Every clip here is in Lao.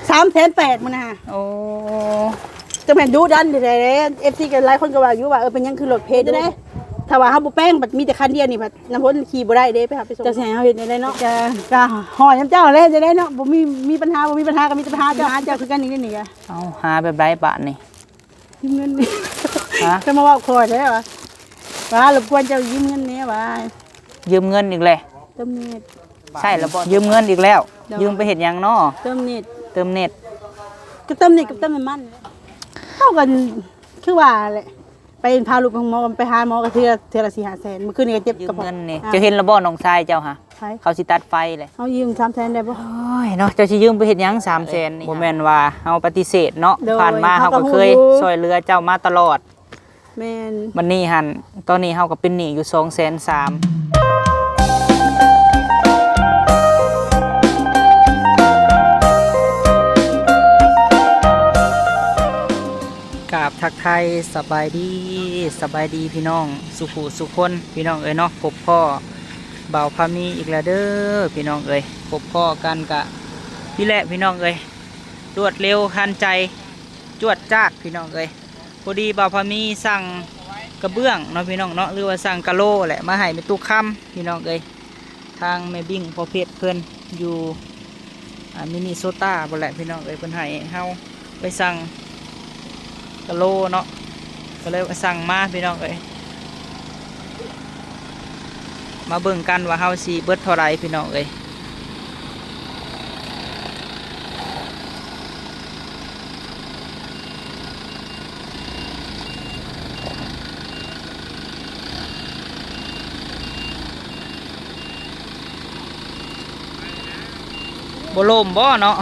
ສາມແສນແປດ ມື້ນະ. ໂອ້ ຈັ່ງແມ່ນດຸດັນແທ້ໆເດ້. ເອັຟຊີກໍຫຼາຍຄົນກໍວ່າຢູ່ວ່າ ເອີ ເປັນຫຍັງຄືລົດເພດເດ້. ຖ້າວ່າເຮົາບໍ່ແປງ ບັດມີແຕ່ຄັນດຽວນີ້ ບັດນ້ຳຝົນຂີ່ບໍ່ໄດ້ເດ້ ໄປຫາໄປສົ່ງ. ເຈົ້າຊິໃຫ້ເຮົາເຮັດແນວໃດເນາະ? ກະ ກະຮ້ອຍນຳເຈົ້າແຫຼະ ຈັ່ງໃດເນາະ? ບໍ່ມີ ມີບັນຫາ ບໍ່ມີບັນຫາກໍມີແຕ່ໄປຫາເຈົ້າ ຫາເຈົ້າຄືກັນນີ້ ນີ້ກະ. ເອົາ ຫາແບບໃດບາດນີ້? ຢືມເງິນແດ່ ຮະ? ເຈົ້າມາເວົ້າຂ້ອຍແທ້ຫວາ ວ່າລົບກວນເຈົ້າຢືມເງິນແດ່ຫວາ. ຢືມເງິນອີກແລ້ວ? ເຕີມເນັດ. ໃຊ້ລະບໍ່? ຢືມເງິນອີກແລ້ວ? ໂດຍ. ຢືມໄປເຮັດຫຍັງເນາະ? ເຕີມເນັດ. ເຕີມເນັດ. ກໍເຕີມເນັດກັບເຕີມນ້ຳມັນ. ເຮົາກໍຄືວ່າແຫຼະ ໄປພາລູກໄປໂຮງໝໍ ໄປຫາໝໍກໍເທື່ອ ເທື່ອລະສີ່ຫ້າແສນ. ມື້ຄືນນີ້ກໍເຈັບກະເພາະ. ຢືມເງິນນີ້. ອ່າ ເຈົ້າເຫັນລະບໍ່ນ້ອງຊາຍເຈົ້າຫະ? ໃຜ? ເຂົາຊິຕັດໄຟແຫຼະ. ເຮົາຢືມສາມແສນໄດ້ບໍ່? ໂອ້ຍເນາະ ເຈົ້າຊິຢືມໄປເຮັດຫຍັງສາມແສນນີ້? ບໍ່ແມ່ນວ່າເຮົາປະຕິເສດເນາະ. ໂດຍ. ຜ່ານມາເຮົາກໍເຄີຍຊ່ວຍເຫຼືອເຈົ້າມາຕະຫຼອດ. ແມ່ນ. ບັດນີ້ຫັ້ນ ຕອນນີ້ເຮົາກໍເປັນໜີ້ຢູ່ສອງແສນສາມ. ກາບທັກທາຍສະບາຍດີ ສະບາຍດີພີ່ນ້ອງສູ່ຜູ້ສູ່ຄົນ ພີ່ນ້ອງເອີຍເນາະ. ພົບພໍ້ບ່າວພາມີອີກແລ້ວເດີພີ່ນ້ອງເອີຍ. ພົບພໍ້ກັນກະນີ້ແຫຼະພີ່ນ້ອງເອີຍ ລວດເລັວທັນໃຈ ຈວດຈາດພີ່ນ້ອງເອີຍ. ພໍດີບ່າວພາມີສັ່ງກະເບື້ອງເນາະພີ່ນ້ອງເນາະ ຫຼືວ່າສັ່ງກະໂລແຫຼະ ມາໃຫ້ແມ່ຕຸກຄຳພີ່ນ້ອງເອີຍ. ທາງແມ່ບິ້ງພໍ່ເພັດເພິ່ນຢູ່ ອ່າ ມິນິໂຊຕາພຸ້ນແຫຼະພີ່ນ້ອງເອີຍ ເພິ່ນໃຫ້ເຮົາໄປສັ່ງກະໂລເນາະ ກໍເລີຍວ່າສັ່ງມາພີ່ນ້ອງເອີຍ. ມາເບິ່ງກັນວ່າເຮົາຊິເບິດເທົ່າໃດພີ່ນ້ອງເອີຍ. ບໍ່ລົມບໍ່ເນາະ?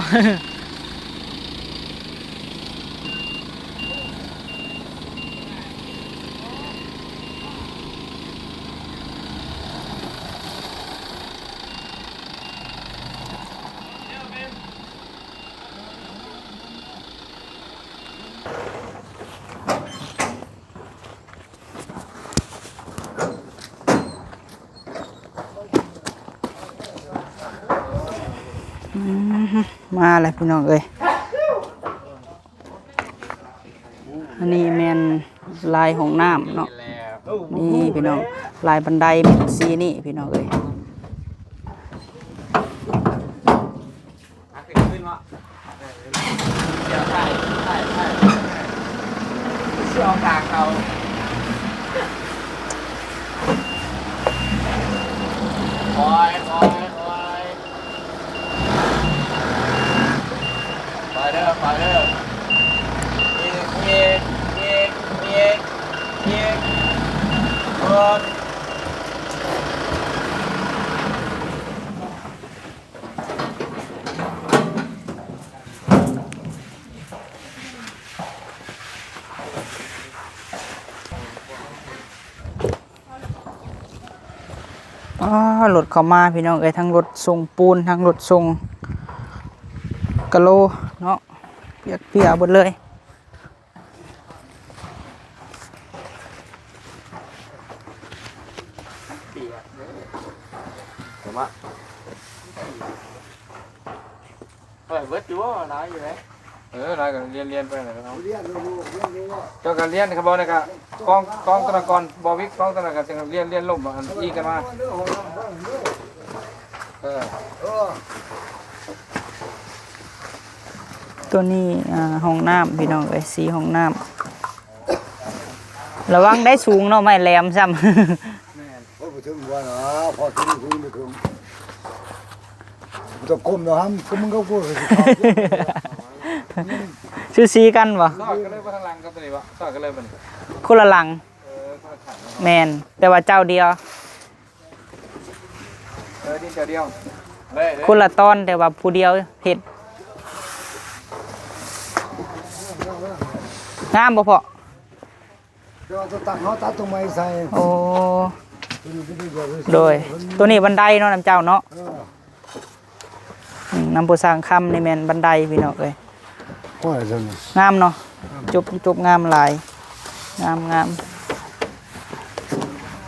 ອືມ ມາແລ້ວພີ່ນ້ອງເອີຍ. ອັນນີ້ແມ່ນລາຍຫ້ອງນ້ຳເນາະ ນີ້ພີ່ນ້ອງ ລາຍບັນໄດແມ່ນສີນີ້ພີ່ນ້ອງເອີຍ. ໄປເດີ ໄປເດີ ອີກ ອີກ ອີກ ອີກ ເອີ ອໍ ລົດເຂົ້າມາພີ່ນ້ອງເອີຍ ທັງລົດສົ່ງປູນ ທັງລົດສົ່ງກະໂລເນາະ ປຽກເປຍເບິດເລີຍ. ເອີ ເບິດຢູ່ບໍ່? ຫຼາຍຢູ່ເດ້. ເອີ ຫຼາຍກໍລຽນໆໄປແຫຼະເນາະ. ເຈົ້າກໍລຽນ ຄັນບໍ່ນີ້ກໍກອງ ກອງຕົວນັ້ນກ່ອນ ບໍ່ວິກ ກອງຕົວນັ້ນກໍຈັ່ງລຽນ ລຽນລົມ ອັນອີງກັນມາ. ເອີ ຕົວນີ້ ອ່າ ຫ້ອງນ້ຳພີ່ນ້ອງເອີຍ ສີ່ຫ້ອງນ້ຳ. ລະວັງໄດ້ສູງເນາະ ໄມ້ແຫຼມຊ້ຳ. ແມ່ນ. ໂອ້ຍ ບໍ່ເຖິງວ່ານະ ພໍເຖິງ ບໍ່ເຖິງ ບໍ່ຕ້ອງກົ້ມດອກຫຳ ຄືມຶງກໍກູກໍຊິເຂົ້າ. ສູສີກັນບໍ່? ສອດກັນເລີຍບໍ່? ທາງຫຼັງກັບຕົວນີ້ບໍ່? ສອດກັນເລີຍບໍ່ນີ້? ຄົນລະຫຼັງ. ເອີ ຄົນລະຖັງເນາະ. ແມ່ນ ແຕ່ວ່າເຈົ້າດຽວ. ເອີ ດິນເຈົ້າດຽວ ຄົນລະຕອນ ແຕ່ວ່າຜູ້ດຽວເຮັດ. ງາມບໍ່ພໍ່? ແຕ່ວ່າຕົວຕັ້ງເຮົາຕັດຕົງໄມ້ໃສ່. ໂອ້ ໂດຍ ຕົວນີ້ບັນໄດເນາະ ນຳເຈົ້າເນາະ. ເອີ ອືມ ນຳຜູ້ສ້າງຄຳນີ້ແມ່ນບັນໄດພີ່ນ້ອງເອີຍ. ໂອ້ຍ ງາມເນາະ. ຈົບ ຈົບງາມຫຼາຍ ງາມໆ.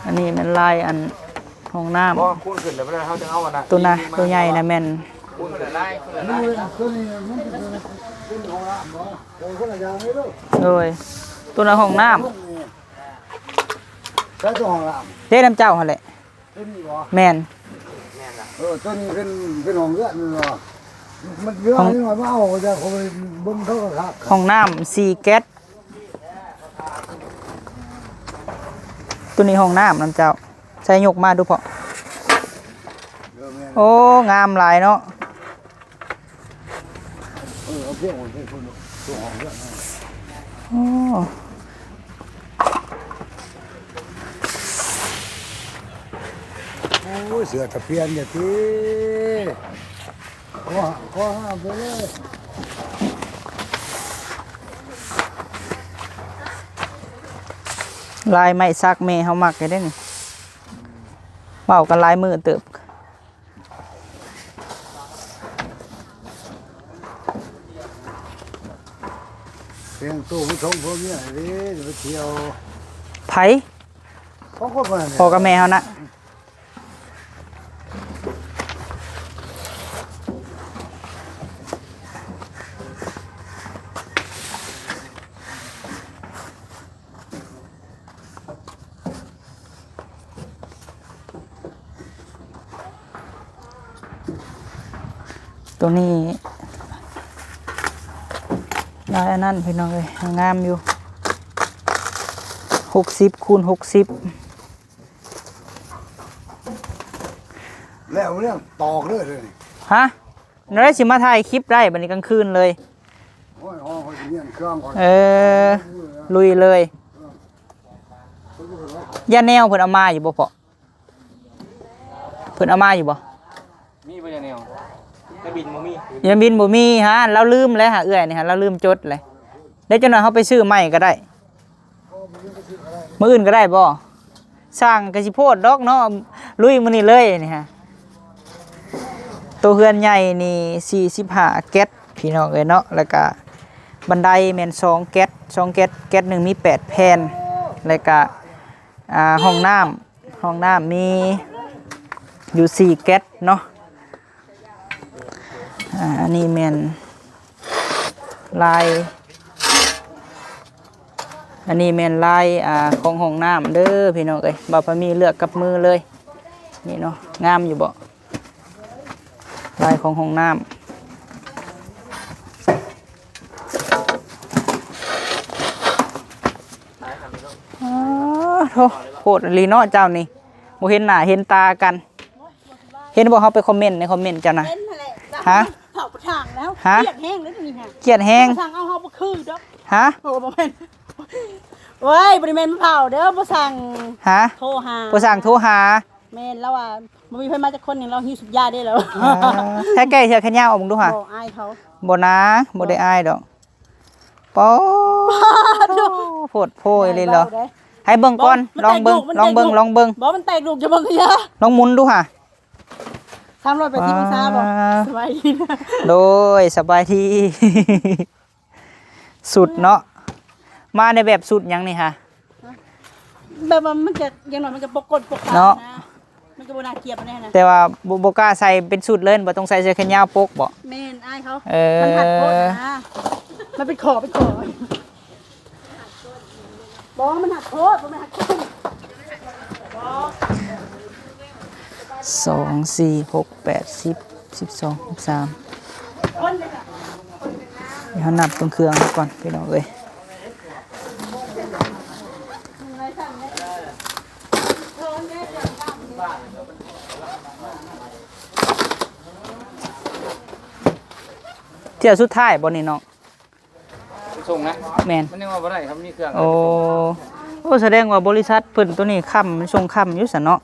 ອັນນີ້ແມ່ນລາຍອັນຫ້ອງນ້ຳ ບໍ່ ຄູນຂຶ້ນແລ້ວ ເຮົາຈະເອົາອັນນັ້ນ ຕົວນະ ອີງ ຕົວໃຫຍ່ນະແມ່ນ ຄົນລະລາຍ ຄົນລະລາຍ. ໂດຍ ຕົວນັ້ນຫ້ອງນ້ຳ ໃຊ້ຕົວຫ້ອງນ້ຳ ເດ້ ນຳເຈົ້າຫັ້ນແຫຼະ. ຕົວນີ້ບໍ່? ແມ່ນ ແມ່ນລະ. ເອີ ຕົວນີ້ເປັນ ເປັນຫ້ອງເຮືອນແມ່ນບໍ່? ມັນເຮືອນ ຫ້ອງ ນີ້ວ່າມາເອົາຈາກ ເຂົາໄປເບິ່ງໂທລະທັດ ຫ້ອງນ້ຳສີ່ແກັດ. ຕົວນີ້ຫ້ອງນ້ຳນຳເຈົ້າ ໃສ່ຍົກມາດູເພາະ. ເອີ ແມ່ນ. ໂອ້ ງາມຫຼາຍເນາະ. ເອີ ເອົາພຽງໄວ້ໃສ່ພຸ້ນ ໂອ້ ໂອ້ຍ ເສື້ອຕະປຽນຢ່າຕິ ຂໍຫ້າມ ຂໍຫ້າມໄປເລີຍ. ລາຍໄມ້ສັກແມ່ເຮົາມັກຢູ່ເດ້ນີ້ ເວົ້າກັນຫຼາຍມື້ເຕີບ. ແຕ່ງໂຕຜູ້ຊົງຜົວເມຍເດ້ ໄປທ່ຽວ. ໃຜ? ຂອງຄົນຄົນນັ້ນ ພໍ່ກັບແມ່ເຮົານະ. ຕົວນີ້ລາຍອັນນັ້ນພີ່ນ້ອງເອີຍ ງາມຢູ່ ຫົກສິບຄູນຫົກສິບ. ແລ້ວເລື່ອງຕອກເລີຍເດນີ້. ຮະ? ແນວໃດຊິມາຖ່າຍຄລິບໄດ້ບັດນີ້ກາງຄືນເລີຍ? ໂອ້ຍ ຮອກເຮົາຊິມ້ຽນເຄື່ອງກ່ອນ. ເອີ ລຸຍເລີຍ. ເອີ ຢ້າແນວເພິ່ນເອົາມາຢູ່ບໍ່ພໍ່? ເພິ່ນເອົາມາຢູ່ບໍ່? ມີບໍ່ ຢ້າແນວ? ຍາບິນບໍ່ມີ. ຍາບິນບໍ່ມີ. ຫາ ລາວລືມແລ້ວຫາ ເອື້ອຍນີ້ຫາ ລາວລືມຈົດແລ້ວ. ໄດ້ ຈັກໜ່ອຍເຮົາໄປຊື້ໃໝ່ກໍໄດ້. ມື້ອື່ນກໍໄດ້ບໍ່? ຊ່າງກໍຊິໂພດດອກເນາະ ລຸຍມື້ນີ້ເລີຍນີ້ຮະ. ໂຕເຮືອນໃຫຍ່ນີ້ສີ່ສິບຫ້າແກັດພີ່ນ້ອງເອີຍເນາະ ແລ້ວກະບັນໄດແມ່ນສອງແກັດ ສອງແກັດ ແກັດໜຶ່ງມີແປດແຜ່ນ ແລ້ວກະ ອ່າ ຫ້ອງນ້ຳ ຫ້ອງນ້ຳມີຢູ່ສີ່ແກັດເນາະ. ອ່າ ອັນນີ້ແມ່ນລາຍ ອັນນີ້ແມ່ນລາຍ ອ່າ ຂອງຫ້ອງນ້ຳເດີພີ່ນ້ອງເອີຍ ບ່າວພາມີເລືອກກັບມືເລີຍ. ນີ້ເນາະ ງາມຢູ່ບໍ່? ລາຍຂອງຫ້ອງນ້ຳ. ອໍ ໂທ້ ໂພດອີ່ຫຼີເນາະເຈົ້ານີ້ ບໍ່ເຫັນໜ້າເຫັນຕາກັນ. ເຫັນບໍ່ ເຮົາໄປຄອມເມັນໃນຄອມເມັນເຈົ້ານະ? ເຫັນຫັ້ນແຫຼະ. ຮະ? ເຜົາປະທາງແລ້ວ. ຮະ? ກຽດແຮງເດ້ນີ້ຮະ. ກຽດແຮງ? ປະທາງເອົາເຮົາບໍ່ຄືດອກ. ຮະ? ໂອ້ ບໍ່ແມ່ນ. ໂອ້ຍ ບໍ່ໄດ້ແມ່ນມາເຜົາເດີ ບໍ່ສັ່ງ. ຮະ? ໂທຫາ. ບໍ່ສັ່ງໂທຫາ. ແມ່ນ ລາວວ່າບໍ່ມີໃຜມາຈັກຄົນນີ້ ລາວຫິ້ວສູບຢາເດ້ລາວ. ອ່າ ແທ້ແກ່ເສື້ອແຂນຍາວອອກເບິ່ງດູຫາ. ບໍ່ ອາຍເຂົາ. ບໍ່ນາ ບໍ່ໄດ້ອາຍດອກ. ປາດໂທ້ ໂພດໂພອີ່ຫຼີເນາະ. ໃຫ້ເບິ່ງກ່ອນ ລອງເບິ່ງ ລອງເບິ່ງ ລອງເບິ່ງ. ບໍ່ ມັນແຕກລູກ ຢ່າເບິ່ງກະຢ່າ. ລອງໝູນດູຫາ. ສາມຮ້ອຍແປດສິບອົງສາບໍ່? ອ່າ ສະບາຍດີ. ໂດຍ ສະບາຍດີ. ສຸດເນາະ ມາໃນແບບສຸດຫຍັງນີ້ຫາ? ແບບວ່າມັນກະ ຢ່າງໜ້ອຍມັນກະປົກກົ້ນປົກຂາເນາະ ນະ ມັນກະບໍ່ໜ້າກຽດປານໃດຫັ້ນນະ. ແຕ່ວ່າບໍ່ ບໍ່ກ້າໃສ່ເປັນຊຸດເລີຍ ບໍ່ຕ້ອງໃສ່ເສື້ອແຂນຍາວປົກບໍ່? ແມ່ນ ອາຍເຂົາ. ເອີ ມັນຮັດໂພດນະ ມັນເປັນຂໍ້ ເປັນຂໍ້. ບໍ່ ມັນຫັກໂພດ ບໍ່ແມ່ນຫັກໂພດ. ສອງ ສີ່ ຫົກ ແປດ ສິບ ສິບສອງ ສິບສາມ. ດຽວເຮົານັບເບິ່ງເຄື່ອງກ່ອນພີ່ນ້ອງເອີຍ. ຖ້ຽວສຸດທ້າຍບໍ່ນີ້ນ້ອງ? ສົ່ງນະ? ແມ່ນ ມັນຍັງວ່າບໍ່ໄດ້ ຄັນມີເຄື່ອງ. ໂອ້ ໂອ້ ສະແດງວ່າບໍລິສັດເພິ່ນໂຕນີ້ຄ້ຳ ສົ່ງຄ້ຳຢູ່ຊັ້ນເນາະ.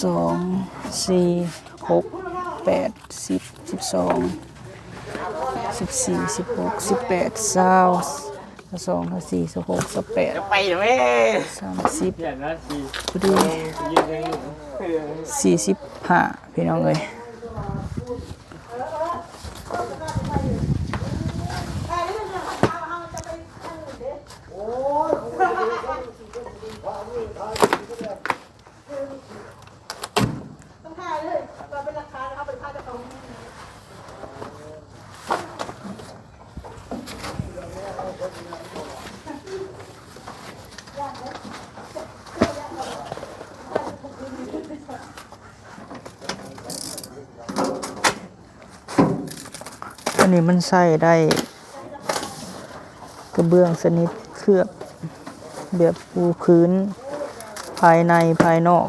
ສອງ ສີ່ ຫົກ ແປດ ສິບ ສິບສອງ ສິບສີ່ ສິບຫົກ ສິບແປດ ຊາວ ຊາວສອງ ຊາວສີ່ ຊາວຫົກ ຊາວແປດ ໄປແມ່ ສາມສິບ ພໍດີ ສີ່ສິບຫ້າ ພີ່ນ້ອງເອີຍ. ໂອ້ຍ. ອັນນີ້ມັນໃຊ້ໄດ້ ກະເບື້ອງຊະນິດເຄືອບ ແບບປູພື້ນ ພາຍໃນພາຍນອກ.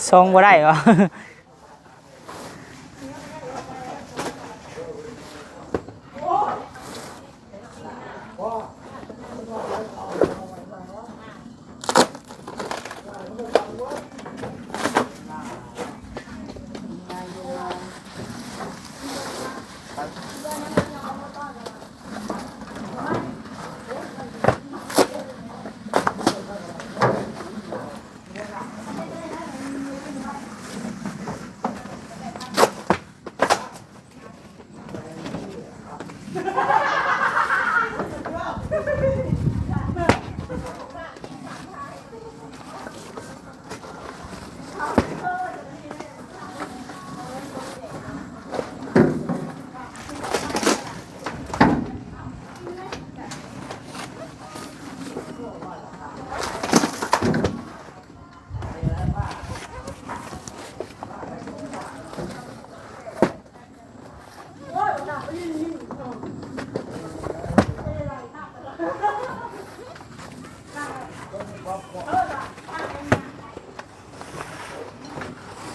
ສ່ອງບໍ່ໄດ້ຫວາ?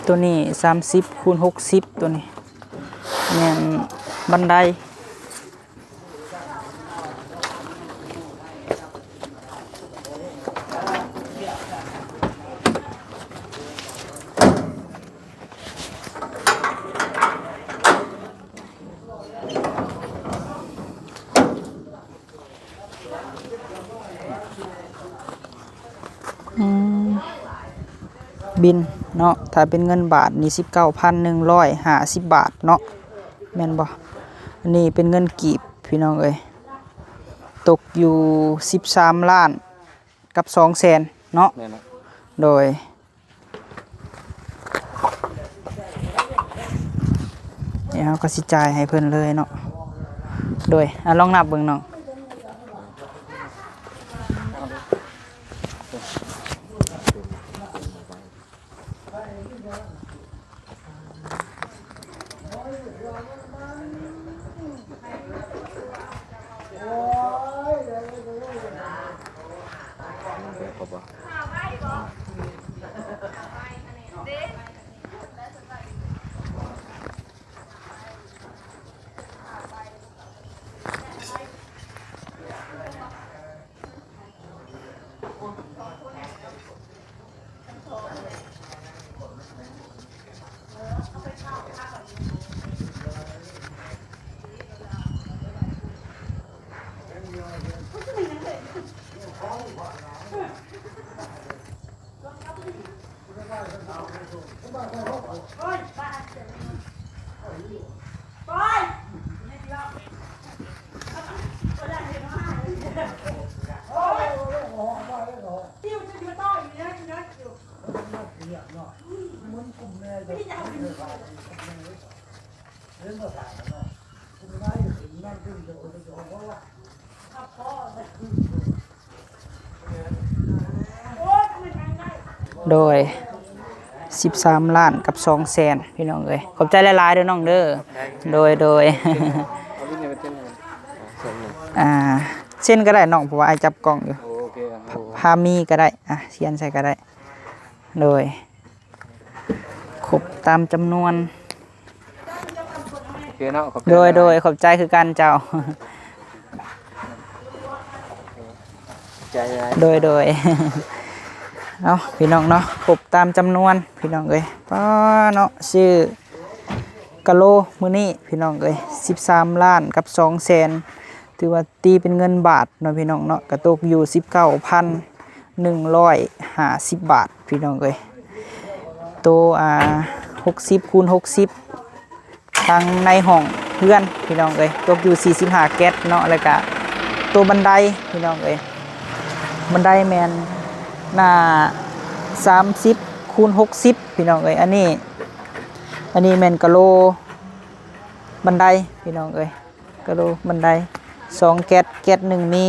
ໂຕນີ້ສາມສິບຄູນຫົກສິບ ໂຕນີ້ແມ່ນບັນໄດ. ອືມ ບິນເນາະ ຖ້າເປັນເງິນບາດນີ້ ສິບເກົ້າພັນໜຶ່ງຮ້ອຍຫ້າສິບບາດເນາະ ແມ່ນບໍ່? ອັນນີ້ເປັນເງິນກີບ ພີ່ນ້ອງເອີຍ ຕົກຢູ່ສິບສາມລ້ານກັບສອງແສນເນາະ. ແມ່ນແລ້ວ ໂດຍ ດຽວເຮົາກໍຊິຈ່າຍໃຫ້ເພິ່ນເລີຍເນາະ. ໂດຍ ອາ ລອງນັບເບິ່ງນ້ອງ. ໂດຍ ສິບສາມລ້ານກັບສອງແສນ ພີ່ນ້ອງເອີຍ. ຂອບໃຈຫຼາຍໆເດີນ້ອງເດີ. ໂດຍ ໂດຍ ອ່າ ເຊັນກໍໄດ້ນ້ອງ ເພາະວ່າອ້າຍຈັບກ້ອງຢູ່. ໂອເຄ ພາມີກໍໄດ້ ອ່າ ເຊັນໃສ່ກໍໄດ້. ໂດຍ ຄົບຕາມຈຳນວນ. ໂອເຄເນາະ ຂອບໃຈ. ໂດຍ ໂດຍ ຂອບໃຈຄືກັນເຈົ້າ. ໃຈຫຼາຍ. ໂດຍ ໂດຍ ເອົາ ພີ່ນ້ອງເນາະ ຄົບຕາມຈຳນວນ ພີ່ນ້ອງເອີຍ. ປ້າເນາະ ຊື້ກະໂລມື້ນີ້ ພີ່ນ້ອງເອີຍ ສິບສາມລ້ານກັບສອງແສນ ຖືວ່າ ຕີເປັນເງິນບາດເນາະ ພີ່ນ້ອງເນາະ ກະຕົກຢູ່ສິບເກົ້າພັນໜຶ່ງຮ້ອຍຫ້າສິບບາດ ພີ່ນ້ອງເອີຍ. ໂຕ ອ່າ ຫົກສິບຄູນຫົກສິບ ທັງໃນຫ້ອງ ເຮືອນພີ່ນ້ອງເອີຍ ຕົກຢູ່ສີ່ສິບຫ້າແກັດເນາະ ແລ້ວກະໂຕບັນໄດພີ່ນ້ອງເອີຍ ບັນໄດແມ່ນໜ້າສາມສິບຄູນຫົກສິບພີ່ນ້ອງເອີຍ ອັນນີ້ ອັນນີ້ແມ່ນກະໂຫຼບັນໄດພີ່ນ້ອງເອີຍ ກະໂຫຼບັນໄດສອງແກັດ ແກັດໜຶ່ງມີ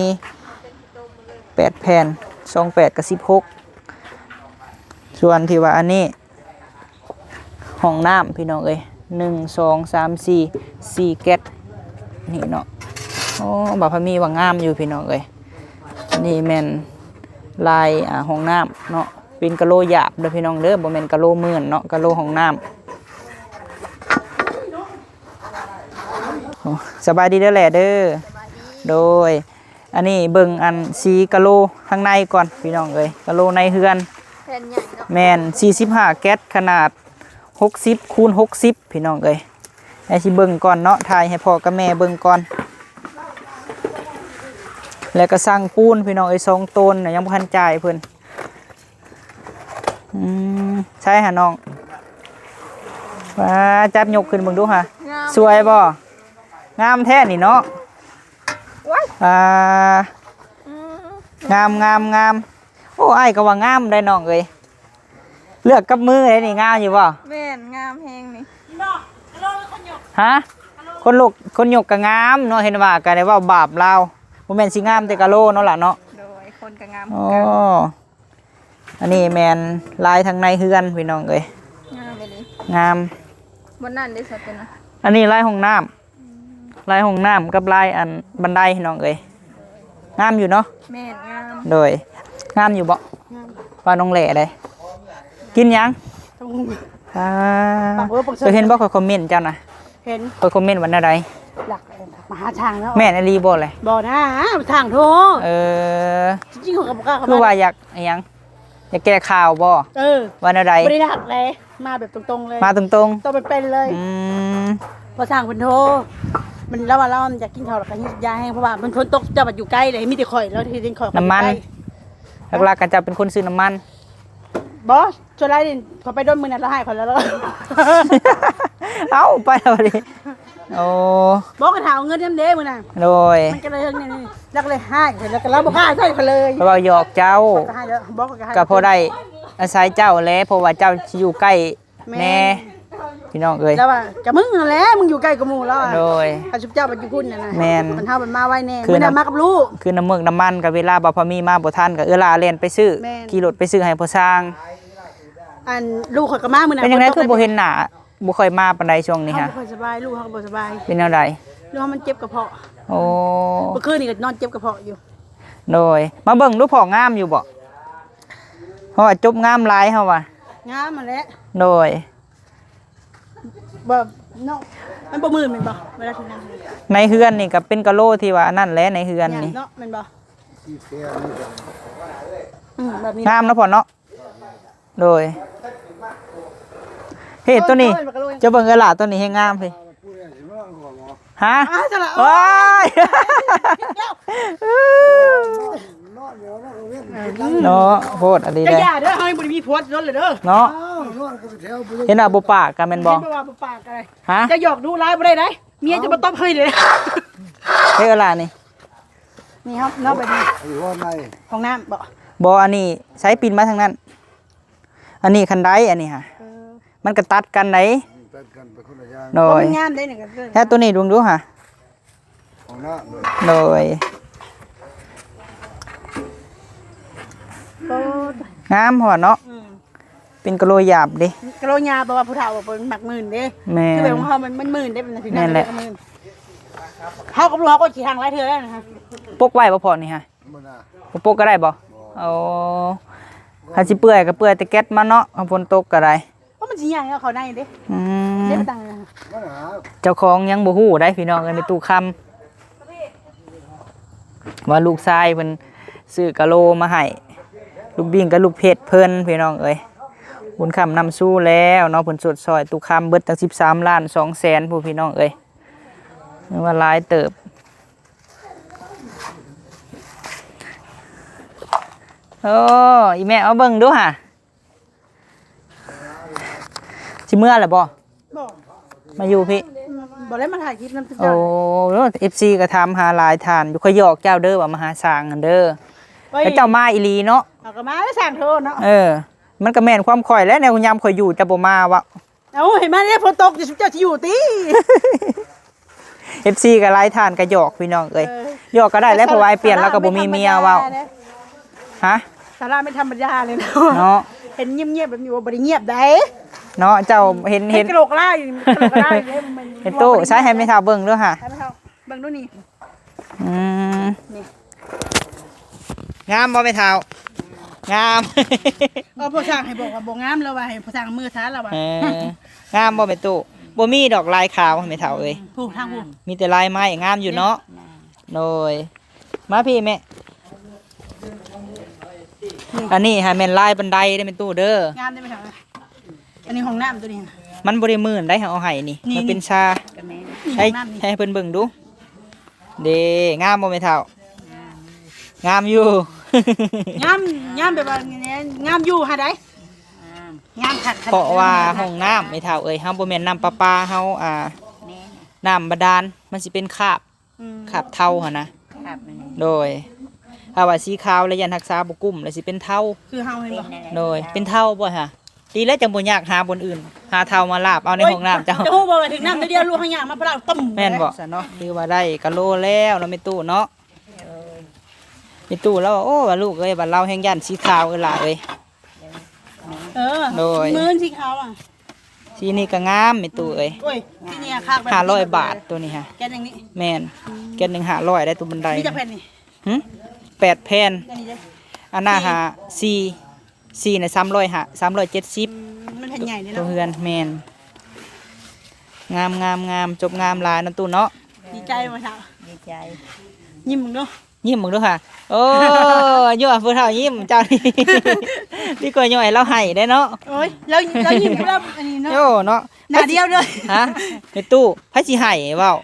ແປດແຜ່ນ ສອງແປດກະສິບຫົກ ສ່ວນທີ່ວ່າອັນນີ້ ຫ້ອງນ້ຳພີ່ນ້ອງເອີຍ ໜຶ່ງ ສອງ ສາມ ສີ່ ສີ່ແກັດ ນີ້ເນາະ ໂອ້ ບ່າວພາມີວ່າງາມຢູ່ພີ່ນ້ອງເອີຍ ນີ້ແມ່ນລາຍ ອ່າ ຫ້ອງນ້ຳເນາະ ເປັນກະໂຫຼຫຍາບເດີພີ່ນ້ອງເດີ ບໍ່ແມ່ນກະໂຫຼໝື່ນເນາະ ກະໂຫຼຫ້ອງນ້ຳ ໂອ້ ສະບາຍດີເດີແຫຼະເດີ ໂດຍ ອັນນີ້ເບິ່ງອັນສີກະໂຫຼຂ້າງໃນກ່ອນພີ່ນ້ອງເອີຍ ກະໂຫຼໃນເຮືອນ ແຜ່ນໃຫຍ່ເນາະ ແມ່ນສີ່ສິບຫ້າແກັດ ຂະໜາດຫົກສິບຄູນຫົກສິບພີ່ນ້ອງເອີຍ ໃຫ້ຊິເບິ່ງກ່ອນເນາະ ຖ່າຍໃຫ້ພໍ່ກັບແມ່ເບິ່ງກ່ອນ ແລ້ວກະສັ່ງປູນພີ່ນ້ອງເອີຍ ສອງໂຕນ ຍັງບໍ່ທັນຈ່າຍເພິ່ນ ອືມ ໃສ່ຫານ້ອງ ວ້າ ຈັບຍົກຂຶ້ນເບິ່ງດູຫາ ງາມ ສວຍບໍ່? ງາມແທ້ນີ້ເນາະ ໂອ້ຍ ອ່າ ອືມ ງາມ ງາມ ງາມ ໂອ້ ອ້າຍກໍວ່າງາມໄດ໋ນ້ອງເອີຍ ເລືອກກັບມືໄດ໋ນີ້ ງາມຢູ່ບໍ່? ແມ່ນ ງາມແຮງນີ້ ຮະ? ຄົນລຸກ ຄົນຍົກກໍງາມເນາະ ເຫັນວ່າກໍໄດ້ເວົ້າບາບລາວ ບໍ່ແມ່ນຊິງາມແຕ່ກະໂຫຼເນາະລະເນາະ ໂດຍ ຄົນກໍງາມ ອໍ ຄືກັນ ອັນນີ້ແມ່ນລາຍທາງໃນເຮືອນພີ່ນ້ອງເອີຍ ງາມອີ່ຫຼີ ງາມ ບ່ອນນັ້ນເດ້ ສະເປັນ ອັນນີ້ລາຍຫ້ອງນ້ຳ ອືມ ລາຍຫ້ອງນ້ຳກັບລາຍອັນບັນໄດພີ່ນ້ອງເອີຍ ງາມຢູ່ເນາະ ແມ່ນ ງາມ ໂດຍ ງາມຢູ່ບໍ່? ງາມ ວ່ານ້ອງແຫຼໄດ໋ ກິນຫຍັງ? ຕຳບັກຫຸ່ງ ອ່າ ເຈົ້າເຫັນບໍ່ ຂ້ອຍຄອມເມັນເຈົ້ານະ? ເຫັນ ຂ້ອຍຄອມເມັນວ່າແນວໃດ? ຫຼັກ ມາຫາທາງແລ້ວ ແມ່ນອີ່ຫຼີບໍ່ແຫຼະ? ບໍ່ນາ ທາງໂທ ເອີ ຈິງໆ ຂ້ອຍກໍບໍ່ກ້າເຂົ້າ ຄືວ່າຢາກອີ່ຫຍັງ? ຢາກແກ້ຂ່າວບໍ່? ເອີ ວ່າແນວໃດ? ບໍ່ໄດ້ຫຼັກເລີຍ ມາແບບຕົງໆເລີຍ ມາຕົງໆ ຕົວເປັນໆເລີຍ ອືມ ພໍຊ່າງເພິ່ນໂທ ມັນລາວວ່າລາວຢາກກິນເຂົ້າ ແລ້ວກໍຍາແຮງ ເພາະວ່າມັນຝົນຕົກ ເຈົ້າບັດຢູ່ໃກ້ເລີຍ ມີແຕ່ຂ້ອຍ ແລ້ວເຫັນຂ້ອຍ ນ້ຳມັນ ຢູ່ໃກ້ ຫຼັກໆກໍເຈົ້າເປັນຄົນຊື້ນ້ຳມັນ ບໍ່ ສ່ວນຫຼາຍນີ້ ຂ້ອຍໄປດົນມື້ນັ້ນລາວໃຫ້ຂ້ອຍແລ້ວ ເອົ້າ ໄປແລ້ວບັດນີ້ ໂອ້ ບໍ່ ກໍຖ້າເອົາເງິນນຳເດ້ມື້ນັ້ນ ໂດຍ ມັນກໍເລີຍເຮັດນີ້ ແລ້ວກໍເລີຍໃຫ້ ແລ້ວກໍລາວບໍ່ກ້າໃຊ້ຂ້ອຍເລີຍ ເວົ້າຫຍອກເຈົ້າ ກໍໃຫ້ແລ້ວ ບໍ່ ກໍໃຫ້ ກໍພໍໄດ້ອາໄສເຈົ້າແຫຼະ ເພາະວ່າເຈົ້າຊິຢູ່ໃກ້ ແມ່ນ ແນ່ ພີ່ນ້ອງເອີຍ ແລ້ວວ່າ ກະມຶງຫັ້ນແຫຼະ ມຶງຢູ່ໃກ້ກວ່າໝູ່ແລ້ວ ໂດຍ ຄັນຊຸມເຈົ້າໄປຢູ່ພຸ້ນນະ ແມ່ນ ຄັນເຮົາມັນມາໄວແນ່ ຄື ມື້ນັ້ນມາກັບລູກ ຄືນ້ຳເມືອກນ້ຳມັນ ກໍເວລາບ່າວພາມີມາບໍ່ທັນ ກໍເອື້ອຫຼ້າແລ່ນໄປຊື້ ແມ່ນ ຂີ່ລົດໄປຊື້ໃຫ້ພໍ່ຊ່າງ ອັນ ລູກຂ້ອຍກໍມາມື້ນັ້ນ ເປັນຈັ່ງໃດຄືບໍ່ເຫັນໜ້າ ບໍ່ຄ່ອຍມາປານໃດຊ່ວງນີ້ຫະ ເຮົາບໍ່ຄ່ອຍສະບາຍ ລູກເຮົາກໍບໍ່ສະບາຍ ເປັນແນວໃດ? ລູກເຮົາມັນເຈັບກະເພາະ ໂອ້ ເມື່ອຄືນນີ້ກໍນອນເຈັບກະເພາະຢູ່ ໂດຍ ມາເບິ່ງດູພໍ່ງາມຢູ່ບໍ່? ເພາະວ່າຈົບງາມຫຼາຍເຮົາວ່າ ງາມຫັ້ນແຫຼະ ໂດຍ ແບບເນາະ ມັນບໍ່ມື່ນແມ່ນບໍ່? ເວລາທີ່ນັ່ງ ໃນເຮືອນນີ້ກໍເປັນກະໂຫຼທີ່ວ່າອັນນັ້ນແຫຼະ ໃນເຮືອນນີ້ ເນາະ ແມ່ນບໍ່? ອືມ ແບບນີ້ ງາມເນາະພໍ່ເນາະ ໂດຍ ເຮີ້ ໂຕນີ້ ໂອ້ຍ ໂຕນີ້ມັນກະໂຫຼ ເຈົ້າເບິ່ງເອື້ອຍຫຼ້າ ໂຕນີ້ແຮງງາມພີ້ ຮະ ອ້າວ ໂອ້ຍ ໂອ້ຍ ເນາະ ໂພດອັນນີ້ ຈະຢ່າເດີ ເຮົາຍັງບໍ່ໄດ້ມີຜົວດົນເລີຍເດີ ເນາະ ເຫັນວ່າບໍ່ປາກກັນແມ່ນບໍ່? ເຫັນວ່າບໍ່ປາກກັນ ຮະ ຈະຫຍອກດຸຫຼາຍບໍ່ໄດ້ໃດ ເມຍຈະມາຕົບເຮີຍເດ້ ເຮັດອະລະນີ້ ນີ້ເຮົາເນາະ ແບບນີ້ ຫ້ອງນ້ຳບໍ່? ບໍ່ ອັນນີ້ໃຊ້ປິ່ນມາທາງນັ້ນ ອັນນີ້ຄັນໄດ ອັນນີ້ຫະ ເອີ ມັນກະຕັດກັນໄດ໋ ຕັດກັນໄປຄົນລະຢ່າງ ໂດຍ ມັນງາມເດ້ນີ້ກະ ແທ້ຕົວນີ້ເບິ່ງດູຫະ ຫ້ອງນ້ຳ ໂດຍ ໂອ້ ງາມຫົວເນາະ ອືມ ເປັນກະໂຫຼຫຍາບເດ້ ກະໂຫຼຫຍາບ ແປວ່າຜູ້ເຖົ້າເພິ່ນມັກມື່ນເດ້ ແມ່ນ ຄືແບບຂອງເຮົາມັນ ມັນມື່ນເດ້ ເປັນນະ ແມ່ນແຫຼະ ເຮົາກໍບໍ່ຮູ້ ເຮົາກໍຂີ້ຮັງຫຼາຍເທື່ອແລ້ວນະ ປົກໄວ້ບໍ່ພໍ່ນີ້ຫະ ບໍ່ ບໍ່ປົກກໍໄດ້ບໍ່? ບໍ່ ໂອ້ ຄັນຊິເປື່ອຍກໍເປື່ອຍແຕ່ແກັດມັນເນາະ ຄັນຝົນຕົກກໍໄດ້ ເພາະມັນຊິຍ່າງເຂົ້າໃນເດ້ ອືມ ເດ້ໄປຕັ້ງ ເຈົ້າຂອງຍັງບໍ່ຮູ້ໄດ໋ພີ່ນ້ອງເອີຍ ແມ່ຕູ້ຄຳ ວ່າລູກຊາຍເພິ່ນຊື້ກະໂຫຼມາໃຫ້ ລູກບິ້ງກັບລູກເພັດເພິ່ນ ພີ່ນ້ອງເອີຍ ບຸນຄ້ຳນຳຊູແລ້ວເນາະ ເພິ່ນຊົດຊ່ອຍຕູ້ຄຳເບິດຕັ້ງສິບສາມລ້ານສອງແສນພຸ້ນ ພີ່ນ້ອງເອີຍ ຖືວ່າຫຼາຍເຕີບ ໂອ້ ອີແມ່ ມາເບິ່ງດູຫະ ຊິເມືອແລ້ວບໍ່? ບໍ່ ມາຢູ່ພີ້ ອືມ ບໍ່ໄດ້ມາຖ່າຍຄລິບນຳເຈົ້າ. ໂອ້ ເອັຟຊີກໍຖາມຫາຫຼາຍທ່ານຢູ່. ຂ້ອຍຫຍອກເຈົ້າເດີ ວ່າມາຫາຊ່າງຫັ້ນເດີ. ໂອ້ຍ ແລ້ວເຈົ້າມາອີ່ຫຼີເນາະ. ເຮົາກໍມາແລ້ວ ຊ່າງໂທເນາະ. ເອີ ມັນກໍແມ່ນຄວາມຂ້ອຍແຫຼະ ແນວຍາມຂ້ອຍຢູ່ເຈົ້າບໍ່ມາເວົ້າ. ເອົາ ໃຫ້ມາແລ້ວ ຝົນຕົກເຈົ້າຊິຢູ່ຕິ? ເອັຟຊີກໍຫຼາຍທ່ານກໍຫຍອກພີ່ນ້ອງເອີຍ. ເອີ ຫຍອກກໍໄດ້ແຫຼະ ເພາະວ່າອ້າຍປ່ຽນລາວກໍບໍ່ມີເມຍເວົ້າ. ຮະ? ສາລາແມ່ນທຳມະດາເລີຍເນາະ. ເນາະ ເຫັນງຽບໆແບບນີ້ ບໍ່ໄດ້ງຽບໃດ໋ເນາະ. ເຈົ້າເຫັນ ເຫັນກະໂຫຼກລາຍ ກະໂຫຼກລາຍເດ້. ເຫັນຕູ້ ໃຊ້ໃຫ້ແມ່ເຖົ້າເບິ່ງດູຫາ. ໃຫ້ແມ່ເຖົ້າເບິ່ງດູນີ້. ອືມ ນີ້ ງາມບໍ່ແມ່ເຖົ້າ? ງາມ. ເອີ ພໍ່ຊ່າງໃຫ້ບອກວ່າບໍ່ງາມ ລາວວ່າໃຫ້ພໍ່ຊ່າງເມືອຊະ ລາວວ່າ. ເອີ ງາມບໍ່ແມ່ຕູ້? ບໍ່ມີດອກລາຍຂາວແມ່ເຖົ້າເອີຍ. ຜູ້ທາງຜູ້ ມີແຕ່ລາຍໄມ້ ງາມຢູ່ເນາະ. ໂດຍ ມາພີ່ແມ່. ອັນນີ້ຫາແມ່ນລາຍບັນໄດເດ້ແມ່ຕູ້ເດີ. ງາມເດ້ແມ່ເຖົ້າ. ອັນນີ້ຫ້ອງນ້ຳຕົວນີ້ ມັນບໍ່ໄດ້ມື່ນໄດ໋ ເຮົາເອົາໃຫ້ນີ້ ນີ້ ມັນເປັນຊາ. ໃຫ້ ໃຫ້ເພິ່ນເບິ່ງດູເດ້. ງາມບໍ່ແມ່ເຖົ້າ? ງາມຢູ່. ງາມ ງາມແບບວ່າ ງາມຢູ່ຫາໃດ? ງາມຄັກ. ເພາະວ່າຫ້ອງນ້ຳແມ່ເຖົ້າເອີຍ ເຮົາບໍ່ແມ່ນນ້ຳປະປາ ເຮົາ ອ່າ ແມ່ນ ນ້ຳບາດານ ມັນຊິເປັນຄາບ ອືມ ຄາບເທົາຫັ້ນນະ. ຄາບມັນ ໂດຍ ຖ້າວ່າສີຂາວແລ້ວຢ້ານຮັກສາບໍ່ກຸ້ມ ແລ້ວຊິເປັນເທົາ ຄືເຮົາເຫັນບໍ່? ໂດຍ ເປັນເທົາບໍ່ຫະ? ດີແລ້ວ ຈັ່ງບໍ່ຍາກຫາບ່ອນອື່ນ ຫາເທົາມາລາບເອົາໃນຫ້ອງນ້ຳເຈົ້າ. ເຈົ້າຮູ້ບໍ່ວ່າຖືກນ້ຳເທື່ອດຽວ ລູກຫາງຍາມາພະລາວຕຶ້ມ. ແມ່ນບໍ່? ຊັ້ນເນາະ ຖືວ່າໄດ້ກະໂລແລ້ວເນາະແມ່ຕູ້ເນາະ. ເອີ ແມ່ຕູ້ລາວວ່າ ໂອ້ ວ່າລູກເອີຍ ບັດລາວແຮ່ງຢ້ານສີຂາວເອີຍຫຼ້າເອີຍ. ເອີ ໂດຍ ມື້ສີຂາວອະ ສີນີ້ກໍງາມແມ່ຕູ້ເອີຍ. ໂອ້ຍ ສີນີ້ຄັກ. ຫ້າຮ້ອຍບາດຕົວນີ້ຫະ. ແກ່ນຫຍັງນີ້? ແມ່ນ ອືມ ແກ່ນໜຶ່ງຫ້າຮ້ອຍໄດ້ ຕົວບັນໄດ. ມີຈັກແຜ່ນນີ້? ຫຶ ແປດແຜ່ນ. ອັນນີ້ເດ້ ອັນໜ້າຫາສີ່ ສີ່ນະ ສາມຮ້ອຍຫ້າ ສາມຮ້ອຍເຈັດສິບ. ອືມ ມັນແຜ່ນໃຫຍ່ເດ້ເນາະ ຕົວເຮືອນ. ແມ່ນ ງາມ ງາມ ງາມ ຈົບງາມຫຼາຍເນາະຕູ້ເນາະ. ດີໃຈບໍ່ເຖົ້າ? ດີໃຈ. ຍິ້ມເບິ່ງດູ ຍິ້ມເບິ່ງດູຫາ. ໂອ້ ຍົວະຜູ້ເຖົ້າຍິ້ມເຈົ້ານີ້ ດີກວ່າຍົວະໃຫ້ລາວໄຫ້ໄດ້ເນາະ. ໂອ້ຍ ລາວ ລາວຍິ້ມ ລາວອັນນີ້ເນາະ. ໂອ້ເນາະ ໜ້າດຽວເດີ. ຫະ ແມ່ຕູ້ ໃຜຊິໄຫ້ເວົ້າ?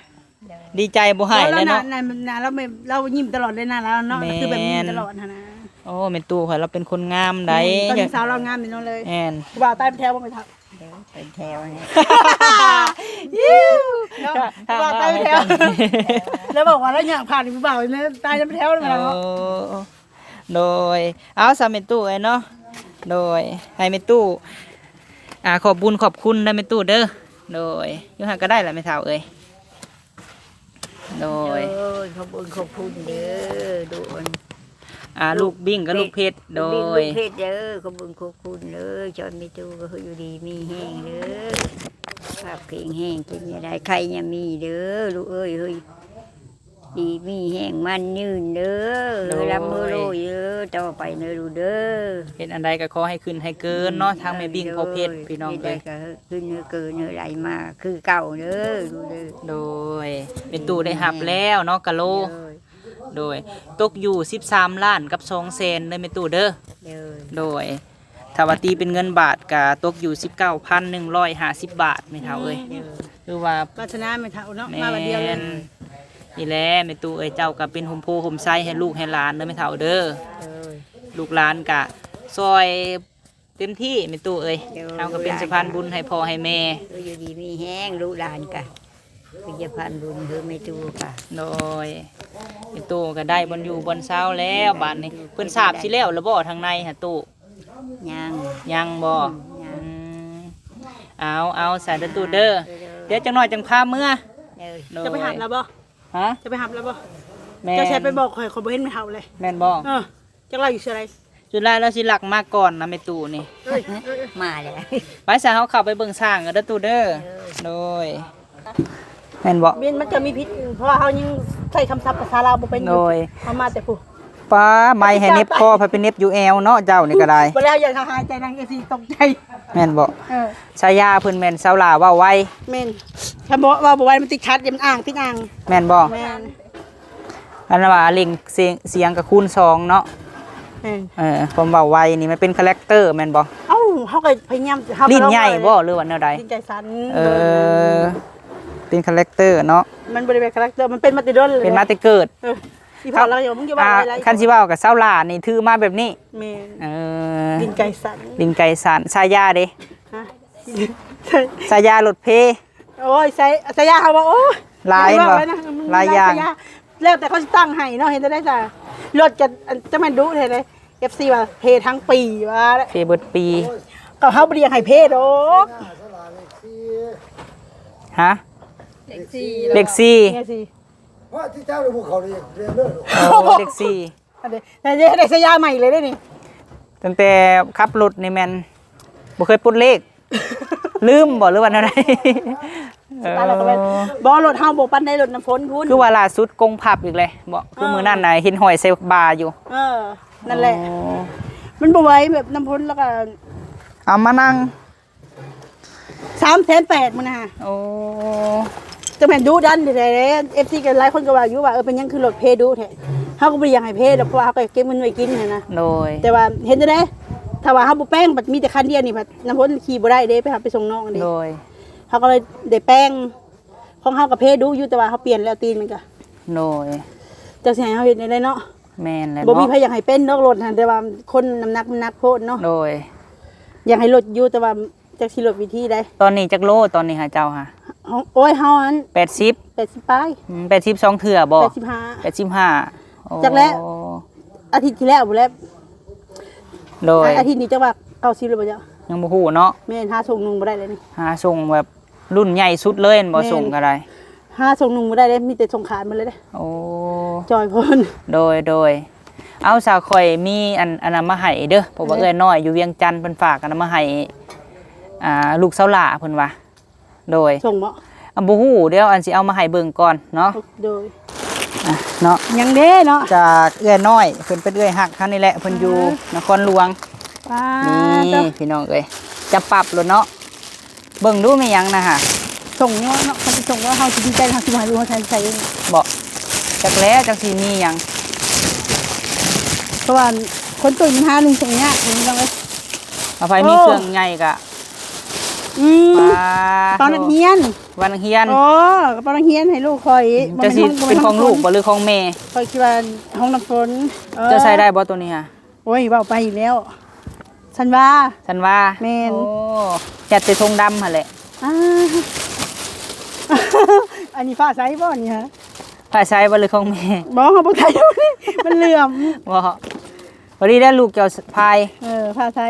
ດີໃຈບໍ່ໄຫ້ແລ້ວເນາະ. ໜ້າ ໜ້າລາວ ລາວຍິ້ມຕະຫຼອດເລີຍ ໜ້າລາວເນາະ. ແມ່ນ ຄືແບບຍິ້ມຕະຫຼອດຫັ້ນນະ. ໂອ້ ແມ່ຕູ້ຂ້ອຍລາວເປັນຄົນງາມໃດ໋. ຕອນນີ້ສາວລາວງາມແນ່ນອນເລີຍ. ແມ່ນ ຜູ້ບ່າວຕາຍໄປແຖວບໍ່ແມ່ເຖົ້າ? ເດີ ໄປແຖວນີ້ ເນາະ ຜູ້ບ່າວຕາຍໄປແຖວ. ແລ້ວບອກວ່າລະຍະຜ່ານຜູ້ບ່າວນີ້ຕາຍໄປແຖວແລ້ວເນາະ. ໂອ້ ໂດຍ ເອົາຊະແມ່ຕູ້ເອີຍເນາະ. ໂດຍ ໃຫ້ແມ່ຕູ້ ອ່າ ຂອບບຸນຂອບຄຸນເດີແມ່ຕູ້ເດີ. ໂດຍ ຢູ່ຫັ້ນກໍໄດ້ລະແມ່ເຖົ້າເອີຍ. ໂດຍ ໂດຍ ຂອບຄຸນຂອບຄຸນເດີ ລູກ ອ່າ ລູກບິ້ງກັບລູກເພັດ. ໂດຍ ລູກບິ້ງລູກເພັດເດີ ຂອບຄຸນຂອບຄຸນເດີ. ຈອນມີຕູ້ກໍຢູ່ດີມີແຮງເດີ ສຸຂະພາບແຂງແຮງ ເຈັບຢ່າໄດ້ ໄຂ້ຢ່າມີເດີ ລູກເອີຍ ເຮີ້ຍ ດີມີແຮງໝັ້ນຍືນເດີ. ໂດຍ ລ່ຳເຮີໂລຍເດີ ຕໍ່ໄປເດີລູກເດີ. ເຮັດອັນໃດກໍຂໍໃຫ້ຂຶ້ນໃຫ້ເກີນເນາະ ອືມ ທາງແມ່ບິ້ງພໍ່ເພັດ ໂດຍ ພີ່ນ້ອງເອີຍ ເຮັດໃດກໍ ຂຶ້ນເນີເກີເນີໄຫຼມາຄືເກົ່າເດີ ໂດຍ ແມ່ຕູ້ໄດ້ຮັບແລ້ວເນາະ ກະໂລ. ໂດຍ ໂດຍ ຕົກຢູ່ສິບສາມລ້ານກັບສອງແສນເດີແມ່ຕູ້ເດີ. ໂດຍ ໂດຍ ຖ້າວ່າຕີເປັນເງິນບາດກະຕົກຢູ່ສິບເກົ້າພັນໜຶ່ງຮ້ອຍຫ້າສິບບາດແມ່ເຖົ້າເອີຍ. ໂດຍ ຄືວ່າວາສະໜາແມ່ເຖົ້າເນາະ ແມ່ນ ມາບາດດຽວເລີຍ. ນີ້ແຫຼະແມ່ຕູ້ເອີຍ ເຈົ້າກໍເປັນຮົ່ມໂພຮົ່ມໄຊໃຫ້ລູກໃຫ້ຫຼານເດີແມ່ເຖົ້າເດີ. ໂດຍ ລູກຫຼານກະຊ່ອຍ ເຕັມທີ່ແມ່ຕູ້ເອີຍ. ໂດຍ ເຮົາກໍເປັນສະພານບຸນໃຫ້ພໍ່ໃຫ້ແມ່ ເອີ ຢູ່ດີມີແຮງ ລູກຫຼານກະເປັນສະພານບຸນເດີແມ່ຕູ້ກະ. ໂດຍ ແມ່ຕູ້ກໍໄດ້ບ່ອນຢູ່ບ່ອນເຊົາແລ້ວບາດນີ້. ເພິ່ນສາບຊິແລ້ວລະບໍ່ທາງໃນຫະຕູ້? ຍັງ ຍັງບໍ່? ອືມ ຍັງ ອືມ ເອົາ ເອົາ ສາທຸຕູ້ເດີ. ເອີ ເດີ ດຽວຈັກໜ້ອຍຈັ່ງພາເມືອ. ໂດຍ ໂດຍ ຈະໄປຮັບລະບໍ່? ຮະ ຈະໄປຮັບລະບໍ່? ແມ່ນ ເຈົ້າແຊດໄປບອກຂ້ອຍ ຂ້ອຍບໍ່ເຫັນແມ່ເຖົ້າເລີຍ ແມ່ນບໍ່? ເອີ ຈັກລາວຢູ່ໃສ. ສຸດທ້າຍລາວຊິລັກມາກ່ອນນະແມ່ຕູ້ນີ້. ເອີຍ ເອີຍ ມາແລ້ວ ໄປຊະ ເຮົາເຂົ້າໄປເບິ່ງຊ້າງກັນເດີຕູ້ເດີ. ເອີ ໂດຍ ແມ່ນບໍ່? ແມ່ນ ມັນຈະມີຜິດ ເພາະວ່າເຮົາຍັງໃຊ້ຄຳສັບພາສາລາວບໍ່ເປັນຢູ່. ໂດຍ ເຮົາມາແຕ່ຜູ້ ປ້າ ໄມ້ໃຫ້ເໜັບຄໍ ພັດໄປເໜັບຢູ່ແອວເນາະ ເຈົ້ານີ້ກໍໄດ້. ບໍ່ແລ້ວຢ່າເຂົາຫາຍໃຈນຳ ເອັຟຊີຕົກໃຈ. ແມ່ນບໍ່? ເອີ ສາຍາເພິ່ນແມ່ນສາວຫຼ້າເວົ້າໄວ. ແມ່ນ ຖ້າບໍ່ ເວົ້າບໍ່ໄວມັນຕິດຂັດ ມັນອ້າງ ຕິດອ້າງ. ແມ່ນບໍ່? ແມ່ນ ອັນວ່າເລັ່ງສຽງ ສຽງກໍຄູນສອງເນາະ. ແມ່ນ ເອີ ຄວາມເວົ້າໄວນີ້ມັນເປັນຄາແຣັກເຕີແມ່ນບໍ່? ເອົ້າ ເຮົາກໍພະຍາຍາມ ເຮົາກໍ ລີ້ນໃຫຍ່ບໍ່ ຫຼືວ່າແນວໃດ? ລີ້ນໃຈສັ່ນ. ເອີ ເປັນຄາແຣັກເຕີເນາະ ມັນບໍ່ໄດ້ເປັນຄາແຣັກເຕີ ມັນເປັນມາແຕ່ດົນ ເປັນມາແຕ່ເກີດ. ເອີ ອີ່ພໍ່ລາວ ມຶງຢ່າເວົ້າຫຼາຍໆ. ຄັນຊິເວົ້າກັບສາວຫຼ້ານີ້ຖືມາແບບນີ້. ແມ່ນ ເອີ ລີ້ນໃຈສັ່ນ ລີ້ນໃຈສັ່ນ. ສາຍາເດ? ຮະ ສາຍາລົດເພ. ໂອ້ຍ ໃຊ້ ໃຊ້ຢາເຮົາວ່າ ໂອ້ຍ ຫຼາຍ ແມ່ນບໍ່ ເວົ້າໄວ້ນະ ອືມ ຫຼາຍຢ່າງ ໃຊ້ຢາ ແລ້ວແຕ່ເຂົາຊິຕັ້ງໃຫ້ເນາະ ເຫັນແຕ່ໃດຊະ ລົດກໍ ອັນ ຈະແມ່ນດຸແທ້ເດ ເອັຟຊີວ່າເພທັງປີວ່າແຫຼະ ເພເບິດປີ ກໍເຮົາບໍ່ໄດ້ຢາກໃຫ້ເພດອກ ຮະ ເລກສີ່ ເລກສີ່ ເລກສີ່ ວ່າທີ່ເຈົ້າໄດ້ພວກເຂົາໄດ້ເລື່ອງເດີ ໂອ້ ເລກສີ່ ອັນນີ້ ໄດ້ ໄດ້ ໄດ້ໃຊ້ຢາໃໝ່ເລີຍເດ້ນີ້ ຕັ້ງແຕ່ຂັບລົດນີ້ແມ່ນບໍ່ເຄີຍປົດເລກ ລືມບໍ່ ຫຼືວ່າແນວໃດ? ເອີ ບໍ່ ລົດເຮົາບໍ່ປານໃດ ລົດນ້ຳຝົນພຸ້ນ ຄືວ່າລ່າສຸດກົງພັບອີກແຫຼະບໍ່? ຄື ເອີ ມື້ນັ້ນນະເຫັນຫ້ອຍໃສ່ບ່າຢູ່ ເອີ ນັ້ນແຫຼະ ໂອ້ ມັນບໍ່ໄຫວ ແບບນ້ຳຝົນ ແລ້ວກໍເອົາມານັ່ງ ສາມແສນແປດ ມື້ນະ ໂອ້ ຈະແມ່ນດຸດັນແທ້ໆ ເອັຟຊີກໍຫຼາຍຄົນກໍວ່າຢູ່ວ່າ ເອີ ເປັນຫຍັງຄືລົດເພດຸແທ້ ເຮົາກໍບໍ່ໄດ້ຢາກໃຫ້ເພດອກ ເພາະວ່າເຮົາກໍເກັບເງິນໄວ້ກິນຫັ້ນນະ ໂດຍ ແຕ່ວ່າເຮັດຈັ່ງໃດ ຖ້າວ່າເຮົາບໍ່ແປງ ບັດມີແຕ່ຄັນດຽວນີ້ ບັດນ້ຳຝົນຂີ່ບໍ່ໄດ້ເດ້ ໄປຮັບໄປສົ່ງນ້ອງເດ້ ໂດຍ ເຮົາກໍເລີຍໄດ້ແປງ ຂອງເຮົາກໍເພດຸຢູ່ ແຕ່ວ່າເຮົາປ່ຽນແລ້ວ ຕີນມັນກໍ ໂດຍ ຈັກຊິໃຫ້ເຮົາເຮັດແນວໃດເນາະ ແມ່ນແຫຼະ ບໍ່ມີ ເນາະ ໃຜຢາກໃຫ້ເປັນດອກລົດຫັ້ນ ແຕ່ວ່າຄົນນ້ຳໜັກມັນໜັກໂພດເນາະ ໂດຍ ຢາກໃຫ້ລົດຢູ່ ແຕ່ວ່າ ຈັກຊິລົດວິທີໃດ ຕອນນີ້ຈັກໂລ ຕອນນີ້ຫາເຈົ້າຫາ ໂອ້ຍ ເຮົາອັນ ແປດສິບ ແປດສິບປາຍ ອືມ ແປດສິບສອງເທື່ອບໍ່ ແປດສິບຫ້າ ແປດສິບຫ້າ ໂອ້ ຈັກແລ້ວ ອາທິດທີ່ແລ້ວພຸ້ນແຫຼະ ໂດຍ ອາທິດນີ້ຈັກວ່າເກົ້າສິບແລ້ວບໍ່ເຈົ້າ ຍັງບໍ່ຮູ້ເນາະ ແມ່ນ ຫາສົ່ງໜຶ່ງບໍ່ໄດ້ແລ້ວນີ້ ຫາສົ່ງແບບລຸ້ນໃຫຍ່ສຸດເລີຍແມ່ນບໍ່ ແມ່ນ ສົ່ງກໍໄດ້ ຫາສົ່ງໜຶ່ງບໍ່ໄດ້ເດ້ ມີແຕ່ສົ່ງຂາດໝົດເລີຍເດ້ ໂອ້ ຈ່ອຍໂພດ ໂດຍ ໂດຍ ເອົາ ສາວຂ້ອຍມີອັນ ອັນນັ້ນມາໃຫ້ເດີ ເພາະວ່າເອື້ອຍນ້ອຍຢູ່ວຽງຈັນເພິ່ນຝາກອັນນັ້ນມາໃຫ້ ອ່າ ລູກສາວຫຼ້າເພິ່ນວ່າ ໂດຍ ສົ່ງບໍ່ ອ່າ ບໍ່ຮູ້ ດຽວອັນຊິເອົາມາໃຫ້ເບິ່ງກ່ອນເນາະ ໂດຍ ອ່ະ ເນາະ ຍັງເດ້ເນາະ ຈາກເອື້ອຍນ້ອຍ ເພິ່ນເປັນເອື້ອຍຮັກເຮົານີ້ແຫຼະ ເພິ່ນຢູ່ ອ່າ ນະຄອນຫຼວງ ອ່າ ນີ້ ໂຕ ພີ່ນ້ອງເອີຍ ຈັບປັບໂລດເນາະ ເບິ່ງດູແມ່ນຫຍັງນະຫະ ສົ່ງເນາະ ຄັນຊິສົ່ງວ່າເຮົາຊິດີໃຈ ເຮົາຊິບໍ່ໃຫ້ລູກເຮົາໃຊ້ ໃຊ້ເອງ ບໍ່ ຈັກແລ້ວ ຈັກຊິມີຫຍັງ ເພາະວ່າຄົນຕຸ້ຍມັນຫານຸ່ງສົ່ງຍາກ ພີ່ນ້ອງເອີຍ ເອົາໄປມີ ໂອ້ ເຄື່ອງໃຫຍ່ກະ ອືມ ປາ ກະເປົານັກຮຽນ ກະເປົານັກຮຽນ ໂອ້ ກະເປົານັກຮຽນໃຫ້ລູກຂ້ອຍ ອືມ ບໍ່ແມ່ນ ຈະຊິ ຂອງ ເປັນຂອງລູກບໍ່ ຫຼືຂອງແມ່ ຂ້ອຍຄິດວ່າຂອງນ້ຳຝົນ ເອີ ເຈົ້າໃສ່ໄດ້ບໍ່ໂຕນີ້ຫະ? ໂອ້ຍ ເວົ້າໄປອີກແລ້ວ ສັນວາ ສັນວາ ແມ່ນ ໂອ້ ຍັດແຕ່ຖົງດຳຫັ້ນແຫຼະ ອ່າ ອັນນີ້ຟ້າໃສບໍ່ນີ້ຫະ? ຜ້າໃຊ້ບໍ່ ຫຼືຂອງແມ່? ບໍ່ ເຮົາບໍ່ໃຊ້ ມັນເຫຼື້ອມ ບໍ່ ພໍດີແລ້ວລູກເຈົ້າພາຍ ເອີ ຜ້າໃຊ້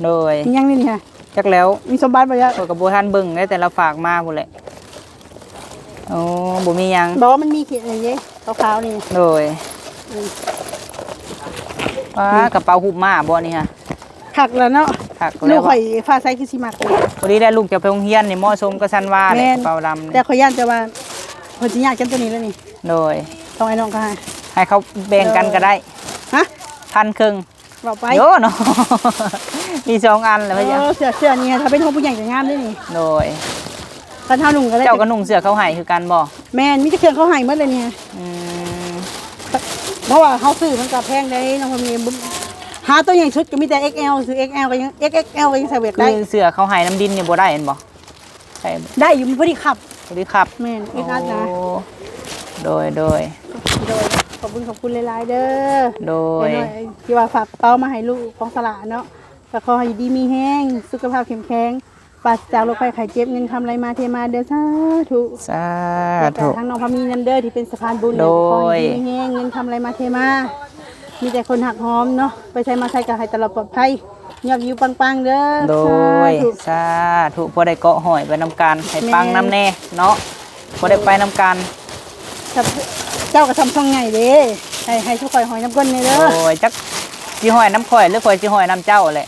ໂດຍ ມີຫຍັງນີ້ຫະ? ຈັກແລ້ວ ມີສົມບັດບໍ່? ຂ້ອຍກໍບໍ່ທັນເບິ່ງເດ້ ແຕ່ລາວຝາກມາພຸ້ນແຫຼະ ໂອ້ ບໍ່ມີຫຍັງ ບໍ່ ມັນມີຂີດອັນນີ້ເດ້ ຂາວໆນີ້ ໂດຍ ອືມ ວ້າ ກະເປົາຮູບມ້າບໍ່ນີ້ຫະ? ຄັກແລ້ວເນາະ ຄັກແລ້ວ ລູກຂ້ອຍຟ້າໃສຄືຊິມັກ ພໍດີໄດ້ລູກຈະໄປໂຮງຮຽນນີ້ ເໝາະສົມກັບສັນວາແຫຼະ ແມ່ນ ກະເປົາດຳນີ້ ແຕ່ຂ້ອຍຢ້ານແຕ່ວ່າເພິ່ນຊິຍາກຈຳໂຕນີ້ແລ້ວນີ້ ໂດຍ ຂອງອ້າຍນ້ອງກໍໃຫ້ ໃຫ້ເຂົາແບ່ງກັນກໍໄດ້ ຮະ ພັນເຄິ່ງ ເວົ້າໄປ ໂອ້ເນາະ ມີສອງອັນແລ້ວ ເອີ ເສື້ອ ເສື້ອນີ້ ຖ້າເປັນຂອງຜູ້ໃຫຍ່ກໍງາມເດ້ນີ້ ໂດຍ ຄັນເຮົານຸ່ງກໍໄດ້ ເຈົ້າກໍນຸ່ງເສື້ອເຂົາໃຫ້ຄືກັນບໍ່? ແມ່ນ ມີແຕ່ເຄື່ອງເຂົາໃຫ້ໝົດເລີຍນີ້ ອືມ ເພາະວ່າເຮົາຊື້ມັນກໍແພງໄດ໋ເນາະ ເພາະມີ ຫາໂຕໃຫຍ່ສຸດກໍມີແຕ່ ເອັກແອລ ຊື້ ເອັກແອລ ກໍຍັງ ເອັກແອລ ກໍຍັງໃສ່ບໍ່ຢາກໄດ້ ຄືເສື້ອເຂົາໃຫ້ນຳດິນນີ້ບໍ່ໄດ້ແມ່ນບໍ່? ໃສ່ ໄດ້ຢູ່ ມັນພໍດີຂັບ ພໍດີຂັບ ແມ່ນ ອຶດອັດນະ ໂອ້ ໂດຍ ໂດຍ ໂດຍ ຂອບຄຸນ ຂອບຄຸນຫຼາຍໆເດີ ໂດຍ ທີ່ວ່າຝາກກະເປົາມາໃຫ້ລູກຂອງສະຫຼາເນາະ ກໍຂໍໃຫ້ຢູ່ດີມີແຮງ ສຸຂະພາບເຂັ້ມແຂງ ປາສະຈາກໂລກໄພໄຂ້ເຈັບ ເງິນຄຳໄຫຼມາເທມາເດີ ສາທຸ ສາທຸ ແລ້ວກໍທາງນ້ອງພາມີນຳເດີ ທີ່ເປັນສະພານບຸນ ໂດຍ ຂໍໃຫ້ຢູ່ດີມີແຮງ ເງິນຄຳໄຫຼມາເທມາ ມີແຕ່ຄົນຮັກຫອມເນາະ ໄປໃສມາໃສກໍໃຫ້ຕະຫຼອດປອດໄພ ຍອດວິວປັງໆເດີ ໂດຍ ສາທຸ ສາທຸ ພໍໄດ້ເກາະຫ້ອຍໄປນຳກັນ ໃຫ້ ແມ່ນ ປັງນຳແດ່ເນາະ ພໍໄດ້ໄປນຳກັນ ເຈົ້າກໍຊ່ຳຊ່ອງໃຫຍ່ເດ້ ໃຫ້ ໃຫ້ຊຸມຂ້ອຍຫ້ອຍນຳເພິ່ນແດ່ເດີ ໂດຍ ຈັກຊິຫ້ອຍນຳຂ້ອຍ ຫຼືຂ້ອຍຊິຫ້ອຍນຳເຈົ້າແຫຼະ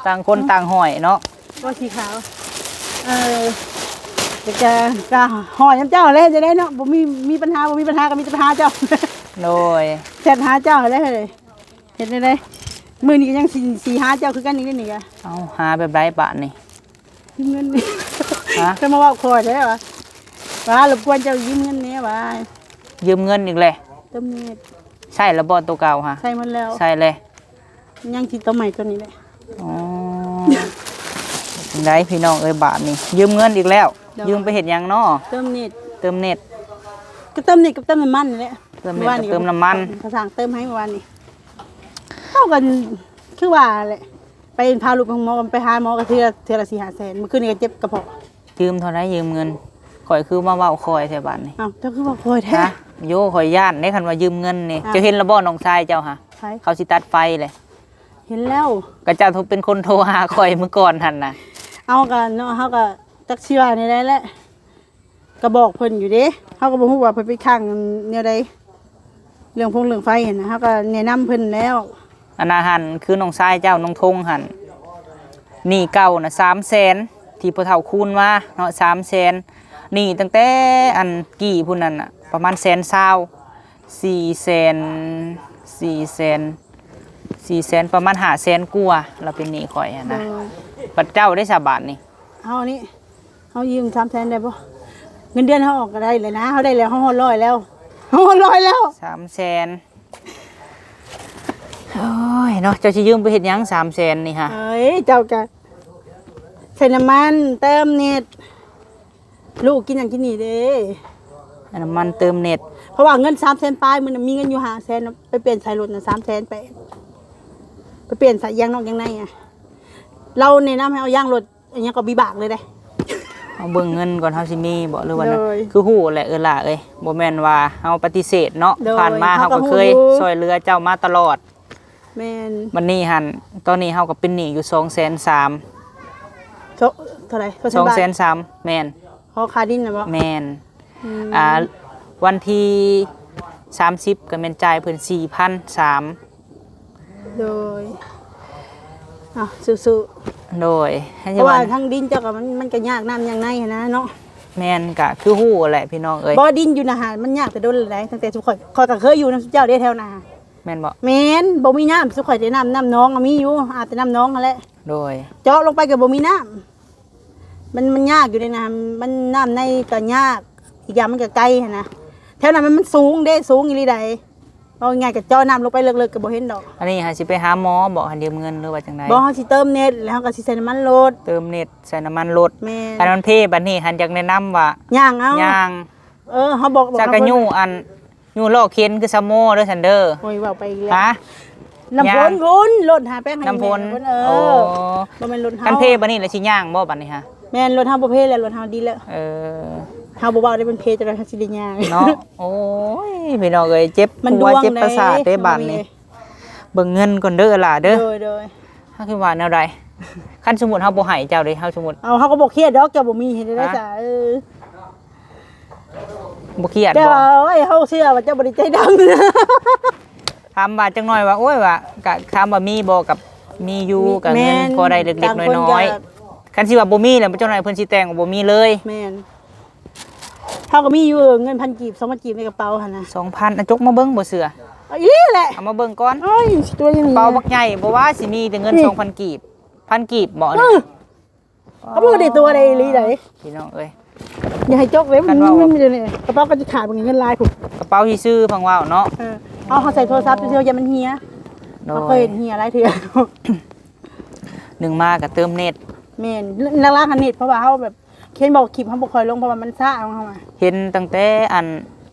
ຕ່າງຄົນ ອືມ ຕ່າງຫ້ອຍເນາະ ໂອ້ ສີຂາວ ເອີ ຈະ ຈະ ຈະຫ້ອຍນຳເຈົ້າແຫຼະ ເຮັດຈັ່ງໃດເນາະ ບໍ່ມີ ມີບັນຫາ ບໍ່ມີບັນຫາກໍມີແຕ່ໄປຫາເຈົ້າ ໂດຍ ແຊັດຫາເຈົ້າແຫຼະ ເຮັດແນວໃດ ມື້ນີ້ກໍຍັງຊິ ຊິຫາເຈົ້າຄືກັນອີກນີ້ກະ ເອົ້າ ຫາແບບໃດບາດນີ້ ຢືມເງິນ ຮະ ຈະມາເວົ້າຂ້ອຍແທ້ຫວາ ວ່າລົບກວນເຈົ້າຢືມເງິນແດ່ຫວາ ຢືມເງິນອີກແຫຼະ ເຕີມເນັດ ໃຊ້ແລ້ວບໍ່ໂຕເກົ່າຫະ ໃຊ້ໝົດແລ້ວ ໃຊ້ແລ້ວ ຍັງຊິຕົວໃໝ່ຕົວນີ້ແຫຼະ ອໍ ຈັ່ງໃດພີ່ນ້ອງເອີຍ ບາດນີ້ ຢືມເງິນອີກແລ້ວ ໂດຍ ຢືມໄປເຮັດຫຍັງເນາະ ເຕີມເນັດ ເຕີມເນັດ ກໍເຕີມເນັດກັບເຕີມນ້ຳມັນນີ້ແຫຼະ ເຕີມເນັດກັບເຕີມນ້ຳມັນ ຂ້າຊ່າງເຕີມໃຫ້ມື້ວານນີ້ ເຮົາກໍຄືວ່າແຫຼະ ໄປພາລູກໄປໂຮງໝໍ ໄປຫາໝໍກໍເທື່ອ ເທື່ອລະສີ່ຫ້າແສນ ມື້ຄືນນີ້ກໍເຈັບກະເພາະ ຢືມເທົ່າໃດ? ຢືມເງິນ ຂ້ອຍຄືມາເວົ້າຄ່ອຍແທ້ບາດນີ້. ອ້າວ ເຈົ້າຄືເວົ້າຄ່ອຍແທ້? ຮະ? ໂຢ ຂ້ອຍຢ້ານເດ້ ຄັນວ່າຢືມເງິນນີ້. ອ້າວ ເຈົ້າເຫັນລະບໍ່ ນ້ອງຊາຍເຈົ້າຫະ? ໃຜ? ເຂົາຊິຕັດໄຟແຫຼະ. ເຫັນແລ້ວ ກໍເຈົ້າເປັນຄົນໂທຫາຂ້ອຍມື້ກ່ອນຫັ້ນນະ. ເອົາ ກໍເນາະ ເຮົາກໍຈັກຊິວ່າແນວໃດແຫຼະ. ກໍບອກເພິ່ນຢູ່ເດ້ ເຮົາກໍບໍ່ຮູ້ວ່າເພິ່ນໄປຄ້າງແນວໃດ ເລື່ອງຟົງເລື່ອງໄຟຫັ້ນນະ ເຮົາກໍແນະນຳເພິ່ນແລ້ວ. ອັນນັ້ນຫັ້ນ ຄືນ້ອງຊາຍເຈົ້າ ນ້ອງທົງຫັ້ນ ໜີ້ເກົ່ານະ ສາມແສນ ທີ່ພໍ່ເຖົ້າຄູນມາເນາະ ສາມແສນ. ໜີ້ຕັ້ງແຕ່ອັນກີ້ພຸ້ນນັ້ນນະ ປະມານແສນຊາວ ສີ່ແສນ ສີ່ແສນ ສີ່ແສນ ປະມານຫ້າແສນກວ່າ ລາວເປັນໜີ້ຂ້ອຍຫັ້ນນະ. ໂດຍ ບັດເຈົ້າໄດ້ສາບາດນີ້ ເຮົານີ້ ເຮົາຢືມສາມແສນໄດ້ບໍ່? ເງິນເດືອນເຮົາອອກກໍໄດ້ແລ້ວນະ ເຮົາໄດ້ແລ້ວ ເຮົາຮອດຮ້ອຍແລ້ວ ເຮົາຮອດຮ້ອຍແລ້ວ ສາມແສນ. ໂອ້ຍເນາະ ເຈົ້າຊິຢືມໄປເຮັດຫຍັງ ສາມແສນນີ້ຫະ? ເອີຍ ເຈົ້າກະໃສ່ນ້ຳມັນ ເຕີມເນັດ ລູກກິນຫຍັງກິນນີ້ເດ້ ໃສ່ນ້ຳມັນເຕີມເນັດ. ເພາະວ່າເງິນສາມແສນປາຍ ມື້ນັ້ນມີເງິນຢູ່ຫ້າແສນ ໄປປ່ຽນສາຍລົດນະ ສາມແສນແປດ ໄປປ່ຽນສາຍຢາງນອກຢາງໃນອະ. ລາວແນະນຳໃຫ້ເອົາຢາງລົດ ອີຫຍັງກໍວິບາກເລີຍເດ້. ເຮົາເບິ່ງເງິນກ່ອນ ເຮົາຊິມີບໍ່ ຫຼືວ່າ ໂດຍ ຄືຮູ້ແຫຼະເອື້ອຍຫຼ້າເອີຍ ບໍ່ແມ່ນວ່າເຮົາປະຕິເສດເນາະ. ໂດຍ ຜ່ານມາເຮົາກໍເຄີຍ ເຮົາກໍຮູ້ຢູ່ ຊ່ວຍເຫຼືອເຈົ້າມາຕະຫຼອດ. ແມ່ນ ບັດນີ້ຫັ້ນ ຕອນນີ້ເຮົາກໍເປັນໜີ້ຢູ່ສອງແສນສາມ. ໂຕ ເທົ່າໃດ? ສອງແສນບາດ ສອງແສນສາມ ແມ່ນ. ຂໍຄ່າດິນນະບໍ່? ແມ່ນ. ອືມ ອ່າ ວັນທີສາມສິບກໍແມ່ນຈ່າຍເພິ່ນສີ່ພັນສາມ. ໂດຍ ເອົາ ສູ້ໆ. ໂດຍ ເພາະວ່າທາງດິນເຈົ້າກໍ ມັນ ມັນກໍຍາກ ນ້ຳຍາງໃນຫັ້ນນະເນາະ. ແມ່ນ ກະຄືຮູ້ແຫຼະພີ່ນ້ອງເອີຍ ບໍ່ ດິນຢູ່ນະຫາ ມັນຍາກແຕ່ດົນແລ້ວໃດ ຕັ້ງແຕ່ຊຸມຂ້ອຍ ຂ້ອຍກໍເຄີຍຢູ່ນຳຊຸມເຈົ້າເດ້ແຖວນະ. ແມ່ນບໍ່? ແມ່ນ ບໍ່ມີນ້ຳ ຊຸມຂ້ອຍແຕ່ນ້ຳ ນ້ຳໜອງມີຢູ່ ອາບແຕ່ນ້ຳໜອງຫັ້ນແຫຼະ. ໂດຍ ເຈາະລົງໄປກໍບໍ່ມີນ້ຳ. ມັນ ມັນຍາກຢູ່ເດ້ນະ ມັນ ນ້ຳໃນກໍຍາກ ອີກຢ່າງມັນກໍໄກຫັ້ນນະ ແຖວນັ້ນມັນ ມັນສູງເດ້ ສູງອີ່ຫຼີໃດ. ເວົ້າງ່າຍໆ ກໍເຈາະນ້ຳລົງໄປເລິກໆ ກໍບໍ່ເຫັນດອກ. ອັນນີ້ຫາຊິໄປຫາໝໍບໍ ຫາຢືມເງິນ ຫຼືວ່າຈັ່ງໃດ? ບໍ່ ເຮົາຊິເຕີມເນັດ ແລ້ວເຮົາກໍຊິໃສ່ນ້ຳມັນລົດ ເຕີມເນັດ ໃສ່ນ້ຳມັນລົດ. ແມ່ນ ຄັນມັນເພບາດນີ້ຫັ້ນ ຢາກແນະນຳວ່າ ຍ່າງເອົາ ຍ່າງ. ເອີ ເຮົາບອກ ຈັກກະຍູ້ອັນ ຢູ່ລໍ້ເຂັນຄືສະໂມເດີຊັ້ນເດີ. ໂອ້ຍ ເວົ້າໄປອີກແລ້ວ ຮະ? ນ້ຳຝົນ ຝົນ ລົດຫາແປ້ງໃຫ້ ນ້ຳຝົນ ແມ່ນ ເອີ ບໍ່ແມ່ນລົດເຮົາ. ຄັນເພບາດນີ້ລະຊິຍ່າງບໍ່ບາດນີ້ຫະ? ແມ່ນ ລົດເຮົາບໍ່ເພແລ້ວ ລົດເຮົາດີແລ້ວ. ເອີ ເຮົາບໍ່ເວົ້າໄດ້ ມັນເພຈັ່ງໃດເຮົາຊິໄດ້ຍ່າງເນາະ. ໂອ້ຍ ພີ່ນ້ອງເອີຍ ເຈັບຫົວເຈັບປະສາດເດ້ບາດນີ້. ເບິ່ງເງິນກ່ອນເດີຫຼ້າເດີ. ໂດຍ ໂດຍ ເຮົາຄິດວ່າແນວໃດ? ຄັນສົມມຸດເຮົາບໍ່ໃຫ້ເຈົ້າເດ້ ເຮົາສົມມຸດ ເອົາ ເຮົາກໍບໍ່ຄຽດດອກ ເຈົ້າບໍ່ມີເຮັດໄດ້ ຮະ? ສາ ເອີ ບໍ່ຄຽດ ແຕ່ວ່າ ໂອ້ຍ ເຮົາເຊື່ອວ່າເຈົ້າບໍ່ໄດ້ໃຈດຳ. ຖາມວ່າຈັກໜ້ອຍວ່າ ໂອ້ຍ ວ່າ ກະຖາມວ່າມີບໍ່ ກັບມີຢູ່ ມີ ກະເງິນ ແມ່ນ ພໍໄດ້ເລັກໆ ນ້ອຍໆ. ຄັນຊິວ່າບໍ່ມີແລ້ວ ເຈົ້າໜ້ອຍເພິ່ນຊິແຕ່ງວ່າບໍ່ມີເລີຍ. ແມ່ນ ເຮົາກໍມີຢູ່ເງິນພັນກີບ ສອງພັນກີບໃນກະເປົາຫັ້ນນະ. ສອງພັນ ອະ ຈົກມາເບິ່ງ ບໍ່ເຊື່ອ. ເອົາອີ່ຫຼີແຫຼະ ເອົາມາເບິ່ງກ່ອນ. ໂອ້ຍ ຊິຕົວຍັງ ກະເປົາບັກໃຫຍ່ ບໍ່ວ່າຊິມີແຕ່ເງິນ ນີ້ ສອງພັນກີບ ພັນກີບບໍ່ ເອີ ນີ້? ເອົາບໍ່ໄດ້ຕົວໄດ້ອີ່ຫຼີໃດ໋ ພີ່ນ້ອງເອີຍ. ຢ່າໃຫ້ຈົກເດ້ ຄັນວ່າມັນຢູ່ນີ້ ກະເປົາກໍຊິຂາດ ເບິ່ງເງິນຫຼາຍພຸ້ນ. ກະເປົາທີ່ຊື້ ຟັງເວົ້າເນາະ. ເອີ ເອົາ ເຮົາໃສ່ໂທລະສັບຊື່ໆ ຢ່າມັນເຫຍ. ໂດຍ ເຮົາເຄີຍເຫັນເຫຍຫຼາຍເທື່ອ. ໜຶ່ງມາກໍເຕີມເນັດ. ແມ່ນ ຫຼັກໆ ຫັ້ນເນັດ ເພາະວ່າເຮົາແບບ ເຫັນບໍ່ ຄລິບເຮົາບໍ່ຄ່ອຍລົງ ເພາະວ່າມັນຊ້າຂອງເຮົາອະ. ເຫັນຕັ້ງແຕ່ອັນ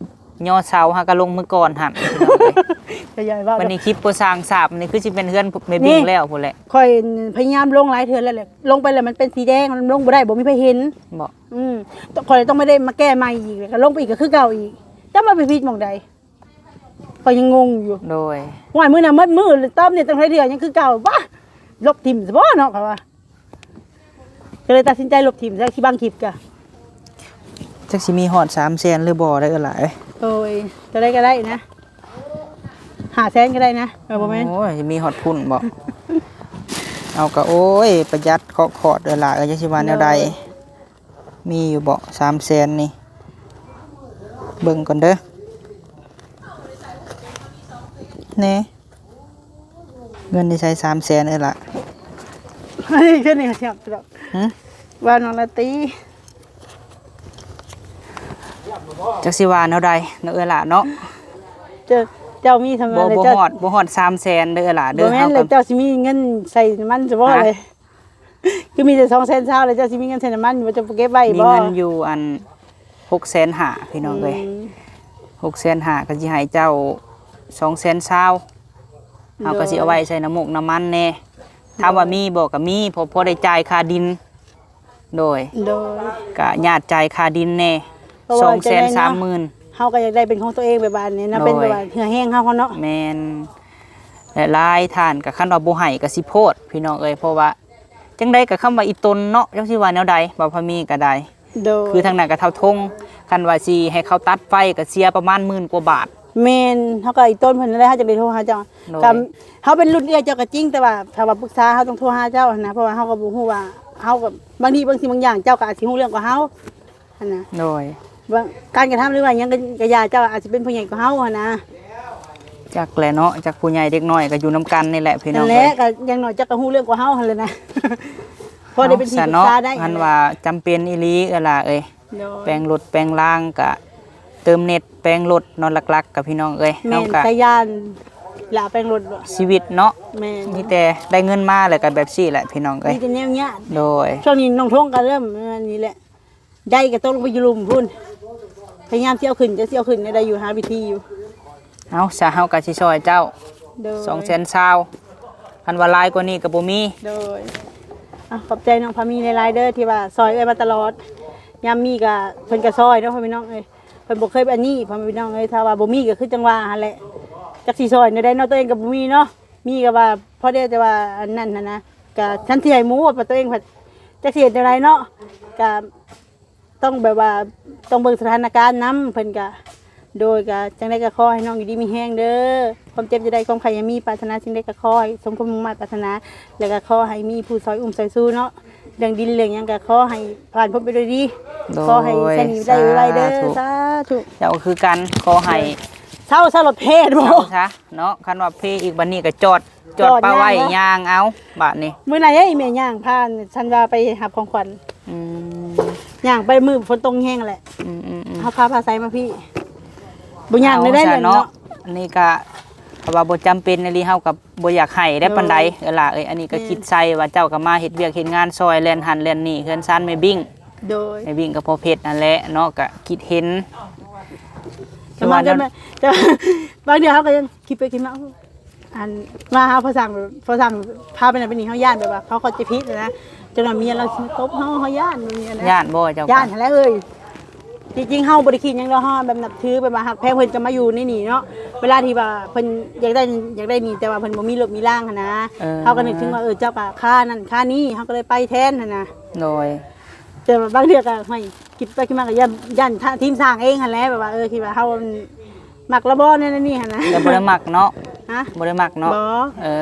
ຍໍເສົາຫາກະລົງມື້ກ່ອນຫັ້ນ. ຂະຫຍາຍເວົ້າ ບັດນີ້ຄລິບບໍ່ສ້າງສາບນີ້ ຄືຊິເປັນເຮືອນແມ່ບິງແລ້ວພຸ້ນແຫຼະ. ຂ້ອຍພະຍາຍາມລົງຫຼາຍເທື່ອແລ້ວແຫຼະ ລົງໄປແລ້ວມັນເປັນສີແດງ ມັນລົງບໍ່ໄດ້ ບໍ່ມີໃຜເຫັນ. ບໍ່ ອືມ ຂ້ອຍຕ້ອງມາໄດ້ມາແກ້ໃໝ່ອີກ ແລ້ວກໍລົງໄປອີກກໍຄືເກົ່າອີກ ຈັກວ່າໄປຜິດໝ່ອງໃດ. ຂ້ອຍຍັງງົງຢູ່. ໂດຍ ຫ້ວຍ ມື້ນັ້ນໝົດມື້ ເຕີມເນັດຕັ້ງຫຼາຍເທື່ອ ຍັງຄືເກົ່າ. ບາ ລົບຖິ້ມຊະບໍ່ເນາະ ຂ້ອຍວ່າ. ກໍເລີຍຕັດສິນໃຈລົບຖິ້ມຊະ ຊິບັງຄລິບກະ. ຈັກຊິມີຮອດສາມແສນຫຼືບໍ່ໄດ໋ເອື້ອຍຫຼ້າເອີຍ. ໂດຍ ເທົ່າໃດກໍໄດ້ນະ ຫ້າແສນກໍໄດ້ນະ. ເອີ ບໍ່ແມ່ນ ໂອ້ຍ ຊິມີຮອດພຸ້ນບໍ? ເອົາ ກໍ ໂອ້ຍ ປະຢັດເຄາະຂອດເອື້ອຍຫຼ້າເອີຍ ຈັກຊິວ່າແນວໃດ. ໂດຍ ມີຢູ່ບໍ ສາມແສນນີ້? ເບິ່ງກ່ອນເດີ ແນ່ ເງິນຢູ່ໃສ ສາມແສນເອີຍລະ? ອັນນີ້ຄືນີ້ ຫຶ? ວ່ານ້ອງລາຕີ ຈັກຊິວ່າແນວໃດເນາະເອື້ອຍຫຼ້າເນາະ. ເຈົ້າ ເຈົ້າມີສ່ຳນັ້ນ ບໍ່ ແລ້ວ ບໍ່ ເຈົ້າ ຮອດ ບໍ່ຮອດສາມແສນເດີເອື້ອຍຫຼ້າເດີ. ບໍ່ແມ່ນ ເຮົາກໍ ແລ້ວເຈົ້າຊິມີເງິນໃສ່ມັນຊະບໍ່ ຫະ? ເລີຍ ຄືມີແຕ່ສອງແສນຊາວ ແລ້ວເຈົ້າຊິມີເງິນໃສ່ນ້ຳມັນບໍ່? ເຈົ້າບໍ່ເກັບໄວ້ບໍ່? ມີເງິນຢູ່ອັນ ຫົກແສນຫ້າ ພີ່ນ້ອງເອີຍ. ອືມ ຫົກແສນຫ້າ ກໍຊິໃຫ້ເຈົ້າສອງແສນຊາວ ເຮົາກໍຊິເອົາໄວ້ໃສ່ນ້ຳມົກນ້ຳມັນແດ່. ໂດຍ ຖາມວ່າມີບໍ່? ກໍມີ ພໍ ພໍໄດ້ຈ່າຍຄ່າດິນ. ໂດຍ ໂດຍ ກະຍາດຈ່າຍຄ່າດິນແດ່ ເພາະວ່າ ສອງແສນສາມໝື່ນ ເຮົາກໍຢາກໄດ້ເປັນຂອງຕົວເອງ ແບບວ່ານີ້ນະ ໂດຍ ເປັນແບບວ່າເຫື່ອແຮງເຮົາເນາະ ແມ່ນ ແລະຫຼາຍທ່ານກໍ ຄັນວ່າບໍ່ໃຫ້ກໍຊິໂພດ ພີ່ນ້ອງເອີຍ ເພາະວ່າ ຈັ່ງໃດກໍຄຳວ່າອີ່ຕົນເນາະ ຈັກຊິວ່າແນວໃດ ບ່າວພາມີກໍໄດ້ ໂດຍ ຄືທາງນັ້ນກໍເຖົ້າທົງ ຄັນວ່າຊິໃຫ້ເຂົາຕັດໄຟກໍເສຍປະມານໝື່ນກວ່າບາດ ແມ່ນ ເຮົາກໍອີ່ຕົນເພິ່ນນັ້ນແຫຼະ ເຮົາຈະໄດ້ໂທຫາເຈົ້າ ໂດຍ ກໍເຮົາເປັນລຸ້ນເອື້ອຍເຈົ້າກໍຈິງ ແຕ່ວ່າຖ້າວ່າປຶກສາເຮົາຕ້ອງໂທຫາເຈົ້າຫັ້ນນະ ເພາະວ່າເຮົາກໍບໍ່ຮູ້ວ່າ ເຮົາກໍ ບາງທີບາງສິ່ງບາງຢ່າງເຈົ້າກໍອາດຊິຮູ້ເລື່ອງກວ່າເຮົາຫັ້ນນະ ໂດຍ ວ່າການກະທຳ ຫຼືວ່າຫຍັງກໍ ກໍຢ່າ ເຈົ້າອາດຊິເປັນຜູ້ໃຫຍ່ກວ່າເຮົາຫັ້ນນະ ຈັກແຫຼະເນາະ ຈັກຜູ້ໃຫຍ່ເດັກນ້ອຍກໍຢູ່ນຳກັນນີ້ແຫຼະ ພີ່ນ້ອງເອີຍ ນັ້ນແຫຼະ ກໍຢ່າງໜ້ອຍເຈົ້າກໍຮູ້ເລື່ອງກວ່າເຮົາຫັ້ນແຫຼະນະ ພໍໄດ້ເປັນທີ່ປຶກສາໄດ້ ເນາະ ຄັນວ່າຈຳເປັນອີ່ຫຼີ ເອື້ອຍຫຼ້າເອີຍ ໂດຍ ແປງລົດແປງລາງກະເຕີມເນັດແປງລົດເນາະ ຫຼັກໆ ກະພີ່ນ້ອງເອີຍ ແມ່ນ ເຮົາກະ ສາຍຢານລະແປງລົດ ຊີວິດເນາະ ແມ່ນ ມີແຕ່ໄດ້ເງິນມາແລ້ວກະແບບຊີ້ແຫຼະ ພີ່ນ້ອງເອີຍ ມີແຕ່ແນວຍາກ ໂດຍ ຊ່ວງນີ້ນ້ອງທົງກະເລີ່ມອັນນີ້ແຫຼະ ໄດ້ກະຕົກລົງໄປຢູ່ລຸ່ມພຸ້ນ ພະຍາຍາມຊິເອົາຂຶ້ນ ຈັກຊິເອົາຂຶ້ນແນວໃດຢູ່ ຫາວິທີຢູ່ ເອົາຊະ ເຮົາກະຊິຊ່ອຍເຈົ້າ ໂດຍ ສອງແສນຊາວ ຄັນວ່າຫຼາຍກວ່ານີ້ກໍບໍ່ມີ ໂດຍ ອ່ະ ຂອບໃຈນ້ອງພາມີຫຼາຍໆເດີ ທີ່ວ່າຊ່ອຍເອື້ອຍມາຕະຫຼອດ ຍາມມີກໍເພິ່ນກໍຊ່ອຍເນາະ ພໍ່ແມ່ນ້ອງເອີຍ ເພິ່ນບໍ່ເຄີຍອັນນີ້ ພໍ່ແມ່ນ້ອງເອີຍ ຖ້າວ່າບໍ່ມີກໍຄືຈັ່ງວ່າຫັ້ນແຫຼະ ຈັກຊິຊ່ອຍແນວໃດເນາະ ຕົວເອງກໍບໍ່ມີເນາະ ມີກໍວ່າພໍໄດ້ແຕ່ວ່າອັນນັ້ນຫັ້ນນະ ກໍທັນທີ່ໃຫ້ໝູ່ ວ່າຕົວເອງພັດຈັກຊິເຮັດແນວໃດເນາະ ກໍ ຕ້ອງແບບວ່າ ຕ້ອງເບິ່ງສະຖານະການນຳ ເພິ່ນກະ ໂດຍ ກະຈັ່ງໃດກະຂໍໃຫ້ນ້ອງຢູ່ດີມີແຮງເດີ ຄວາມເຈັບຢ່າໄດ້ ຄວາມໄຂ້ຢ່າມີ ປາດຖະໜາສິ່ງໃດກະຂໍໃຫ້ສົມຄວາມມຸ່ງມາດປາດຖະໜາ ແລ້ວກະຂໍໃຫ້ມີຜູ້ຊ່ອຍອຸ້ມຊ່ອຍຊູເນາະ ເລື່ອງດິນເລື່ອງຫຍັງກະຂໍໃຫ້ຜ່ານພົ້ນໄປດ້ວຍດີ ໂດຍ ຂໍໃຫ້ໃຊ້ໜີ້ໄດ້ໄວໆເດີ ສາທຸ ສາທຸ ເຈົ້າຄືກັນ ຂໍໃຫ້ ໂດຍ ເຊົາ ເຊົາລົດເພດບໍ່ ເຊົາຊະເນາະ ຄັນວ່າເພອີກບັດນີ້ກະຈອດ ຈອດປະໄວ້ ຈອດຍ່າງເນາະ ຍ່າງເອົາບາດນີ້ ມື້ນັ້ນເອີຍ ແມ່ຍ່າງພາສັນວາໄປຮັບຂອງຂວັນ ອືມ ຍ່າງໄປມື້ຝົນຕົກແຮງແຫຼະ ອືມໆໆ ເຮົາພາພາໃສມາພີ້ ບໍ່ຍ່າງໄດ້ເລີຍເນາະ ເນາະ ອັນນີ້ກະ ເພາະວ່າບໍ່ຈຳເປັນອີ່ຫຼີ ເຮົາກະບໍ່ຢາກໃຫ້ໄດ້ປານໃດ ໂດຍ ເອື້ອຍຫຼ້າເອີຍ ອັນນີ້ກະ ແມ່ນ ຄິດໃສ່ວ່າເຈົ້າກະມາເຮັດວຽກເຮັດງານຊ່ອຍ ແລ່ນຫັ້ນແລ່ນນີ້ ເຮືອນຊານແມ່ບິ້ງ ໂດຍ ແມ່ບິ້ງກະພໍ່ເພັດຫັ້ນແຫຼະເນາະ ກະຄິດເຫັນ ແຕ່ວ່າ ແຕ່ບາງເທື່ອເຮົາກໍຍັງຄິດໄປຄິດມາ ອັນວ່າເຮົາພາສັງ ພາສັງພາໄປນັ້ນໄປນີ້ ເຮົາຢ້ານແບບວ່າເຂົາເຂົ້າໃຈຜິດນະ ຈົນວ່າເມຍລາວຊິມາຕົບເຮົາ ເຮົາຢ້ານແບບນີ້ນະ ຢ້ານບໍ່ເຈົ້າ ຢ້ານຫັ້ນແຫຼະເອີຍ ທີ່ຈິງເຮົາບໍ່ໄດ້ຄິດຫຍັງດອກ ເຮົາແບບນັບຖື ແບບວ່າຮັກແພງເພິ່ນກໍມາຢູ່ໃນນີ້ເນາະ ເວລາທີ່ວ່າເພິ່ນຢາກໄດ້ ຢາກໄດ້ນີ້ ແຕ່ວ່າເພິ່ນບໍ່ມີລົດມີລາງຫັ້ນນະ ເອີ ເຮົາກໍນຶກເຖິງວ່າ ເອີ ເຈົ້າກໍຄານັ້ນຄານີ້ ເຮົາກໍເລີຍໄປແທນຫັ້ນນະ ໂດຍ ແຕ່ວ່າບາງເທື່ອກໍ ຫ້ວຍ ຄິດໄປຄິດມາກໍຢ້ານ ຢ້ານທະ ທີມສ້າງເອງຫັ້ນແຫຼະ ແບບວ່າ ເອີ ຄິດວ່າເຮົາມັກລະບໍ່ແນວນີ້ຫັ້ນນະ ແຕ່ບໍ່ໄດ້ມັກເນາະ ຮະ ບໍ່ໄດ້ມັກເນາະ ບໍ່ ເອີ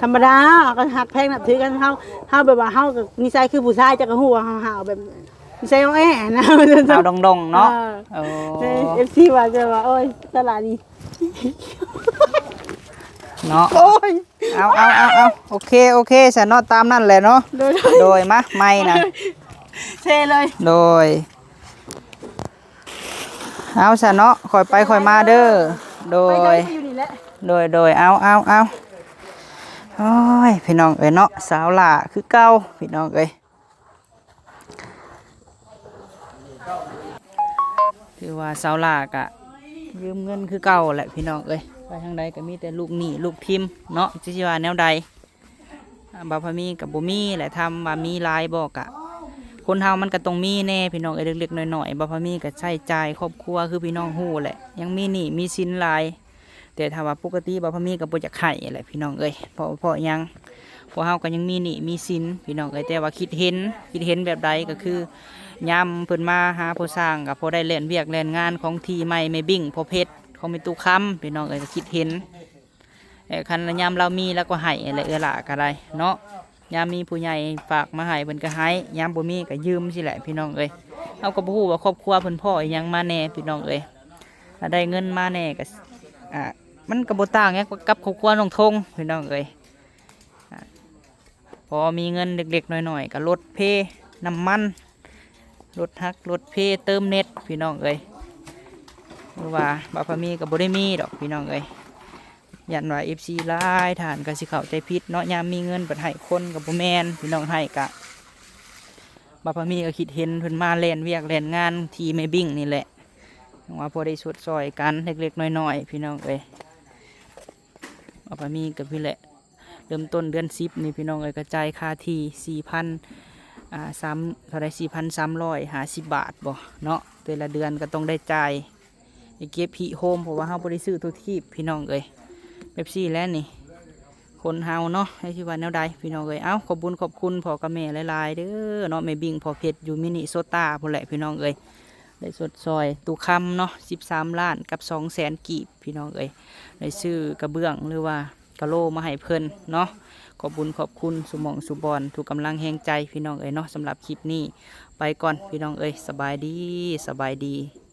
ທຳມະດາ ເຮົາກໍຮັກແພງນັບຖືກັນ ເຮົາ ເຮົາແບບວ່າ ເຮົາກໍນິໄສຄືຜູ້ຊາຍ ເຈົ້າກໍຮູ້ວ່າເຮົາຫ້າວແບບນິໄສອ່ອນແອນະ ຫ້າວດົງໆເນາະ ເອີ ເອີ ເອັຟຊີວ່າ ເຈົ້າວ່າ ໂອ້ຍ ຕະຫຼາດນີ້ ເນາະ ໂອ້ຍ ເອົາ ເອົາ ເອົາ ເອົາ ໂອເຄ ໂອເຄ ຊັ້ນເນາະ ຕາມນັ້ນແຫຼະເນາະ ໂດຍ ໂດຍ ໂດຍ ມາ ໄມ້ນະ ເຊເລີຍ ໂດຍ ເອົາຊັ້ນເນາະ ຄ່ອຍໄປຄ່ອຍມາເດີ ໂດຍ ໄປໄດ້ ໄປຢູ່ນີ້ແຫຼະ ໂດຍ ໂດຍ ເອົາ ເອົາ ເອົາ ໂອ້ຍ ພີ່ນ້ອງເອີຍເນາະ ສາວຫຼ້າຄືເກົ່າ ພີ່ນ້ອງເອີຍ ຖືວ່າສາວຫຼ້າກະຢືມເງິນຄືເກົ່າແຫຼະ ພີ່ນ້ອງເອີຍ ໄປທາງໃດກະມີແຕ່ລູກໜີ້ລູກທິມເນາະ ຈັກຊິວ່າແນວໃດ ອ່າ ບ່າວພາມີກະບໍ່ມີແຫຼະ ຖາມວ່າມີຫຼາຍບໍ່ ກະຄົນເຮົາມັນກະຕ້ອງມີແດ່ ພີ່ນ້ອງເອີຍ ເລັກໆນ້ອຍໆ ບ່າວພາມີກະໃຊ້ຈ່າຍຄອບຄົວ ຄືພີ່ນ້ອງຮູ້ແຫຼະ ຍັງມີໜີ້ມີສິນຫຼາຍ ແຕ່ຖ້າວ່າປົກກະຕິ ບ່າວພາມີກໍບໍ່ຢາກໃຫ້ແຫຼະພີ່ນ້ອງເອີຍ ເພາະ ເພາະຫຍັງ ພວກເຮົາກໍຍັງມີໜີ້ມີສິນພີ່ນ້ອງເອີຍ ແຕ່ວ່າຄິດເຫັນ ຄິດເຫັນແບບໃດ ກໍຄືຍາມເພິ່ນມາຫາພໍ່ຊ່າງ ກໍພໍໄດ້ແລ່ນວຽກແລ່ນງານຂອງທີ່ໃໝ່ແມ່ບິ້ງ ພໍ່ເພັດ ຂອງແມ່ຕູ້ຄຳ ພີ່ນ້ອງເອີຍ ກໍຄິດເຫັນ ແລະ ຄັນລະຍາມລາວມີລາວກໍໃຫ້ແຫຼະ ເອື້ອຍຫຼ້າກໍໄດ້ເນາະ ຍາມມີຜູ້ໃຫຍ່ຝາກມາໃຫ້ເພິ່ນກໍໃຫ້ ຍາມບໍ່ມີກໍຢືມຊີ້ແຫຼະພີ່ນ້ອງເອີຍ ເຮົາກໍບໍ່ຮູ້ວ່າຄອບຄົວເພິ່ນພໍ້ອີ່ຫຍັງມາແດ່ພີ່ນ້ອງເອີຍ ລະໄດ້ເງິນມາແດ່ກໍ ອ່າ ມັນກໍບໍ່ຕ່າງຫຍັງກັບຄອບຄົວນ້ອງທົງພີ່ນ້ອງເອີຍ ອ່າ ພໍມີເງິນເລັກໆນ້ອຍໆກໍລົດເພ ນ້ຳມັນ ລົດຮັກລົດເພ ເຕີມເນັດພີ່ນ້ອງເອີຍ ຫຼືວ່າບ່າວພາມີກໍບໍ່ໄດ້ມີດອກພີ່ນ້ອງເອີຍ ຢ້ານວ່າເອັຟຊີຫຼາຍທ່ານກໍຊິເຂົ້າໃຈຜິດເນາະ ຍາມມີເງິນບັດໃຫ້ຄົນກໍບໍ່ແມ່ນ ພີ່ນ້ອງໃຫ້ກະ ບ່າວພາມີກໍຄິດເຫັນເພິ່ນມາແລ່ນວຽກແລ່ນງານທີ່ແມ່ບິ້ງນີ້ແຫຼະ ຫວັງວ່າພໍໄດ້ຊົດຊ່ອຍກັນເລັກໆນ້ອຍໆ ພີ່ນ້ອງເອີຍ ບ່າວພາມີກໍພີ້ແຫຼະ ເລີ່ມຕົ້ນເດືອນສິບນີ້ພີ່ນ້ອງເອີຍ ກໍຈ່າຍຄ່າທີ່ສີ່ພັນ ອ່າ ສາມ ເທົ່າໃດ ສີ່ພັນສາມຮ້ອຍຫ້າສິບບາດບໍເນາະ ແຕ່ລະເດືອນກໍຕ້ອງໄດ້ຈ່າຍ ໄດ້ເກັບຫິໂຮມ ເພາະວ່າເຮົາບໍ່ໄດ້ຊື້ທຸກທີບ ພີ່ນ້ອງເອີຍ. ແບບຊີ້ແຫຼະນີ້ ຄົນເຮົາເນາະ ໃຫ້ຊິວ່າແນວໃດ ພີ່ນ້ອງເອີຍ. ເອົ້າ ຂອບບຸນຂອບຄຸນພໍ່ກັບແມ່ຫຼາຍໆເດີເນາະ ແມ່ບິ້ງ ພໍ່ເພັດ ຢູ່ມິນິໂຊຕາພຸ້ນແຫຼະ ພີ່ນ້ອງເອີຍ. ໄດ້ຊົດຊ່ອຍຕູ້ຄຳເນາະ ສິບສາມລ້ານກັບສອງແສນກີບ ພີ່ນ້ອງເອີຍ. ໄດ້ຊື້ກະເບື້ອງ ຫຼືວ່າກະໂລມາໃຫ້ເພິ່ນເນາະ. ຂອບບຸນຂອບຄຸນສູ່ໝ່ອງສູ່ບ່ອນ ທຸກກຳລັງແຮງໃຈ ພີ່ນ້ອງເອີຍເນາະ. ສຳລັບຄລິບນີ້ໄປກ່ອນ ພີ່ນ້ອງເອີຍ. ສະບາຍດີ ສະບາຍດີ.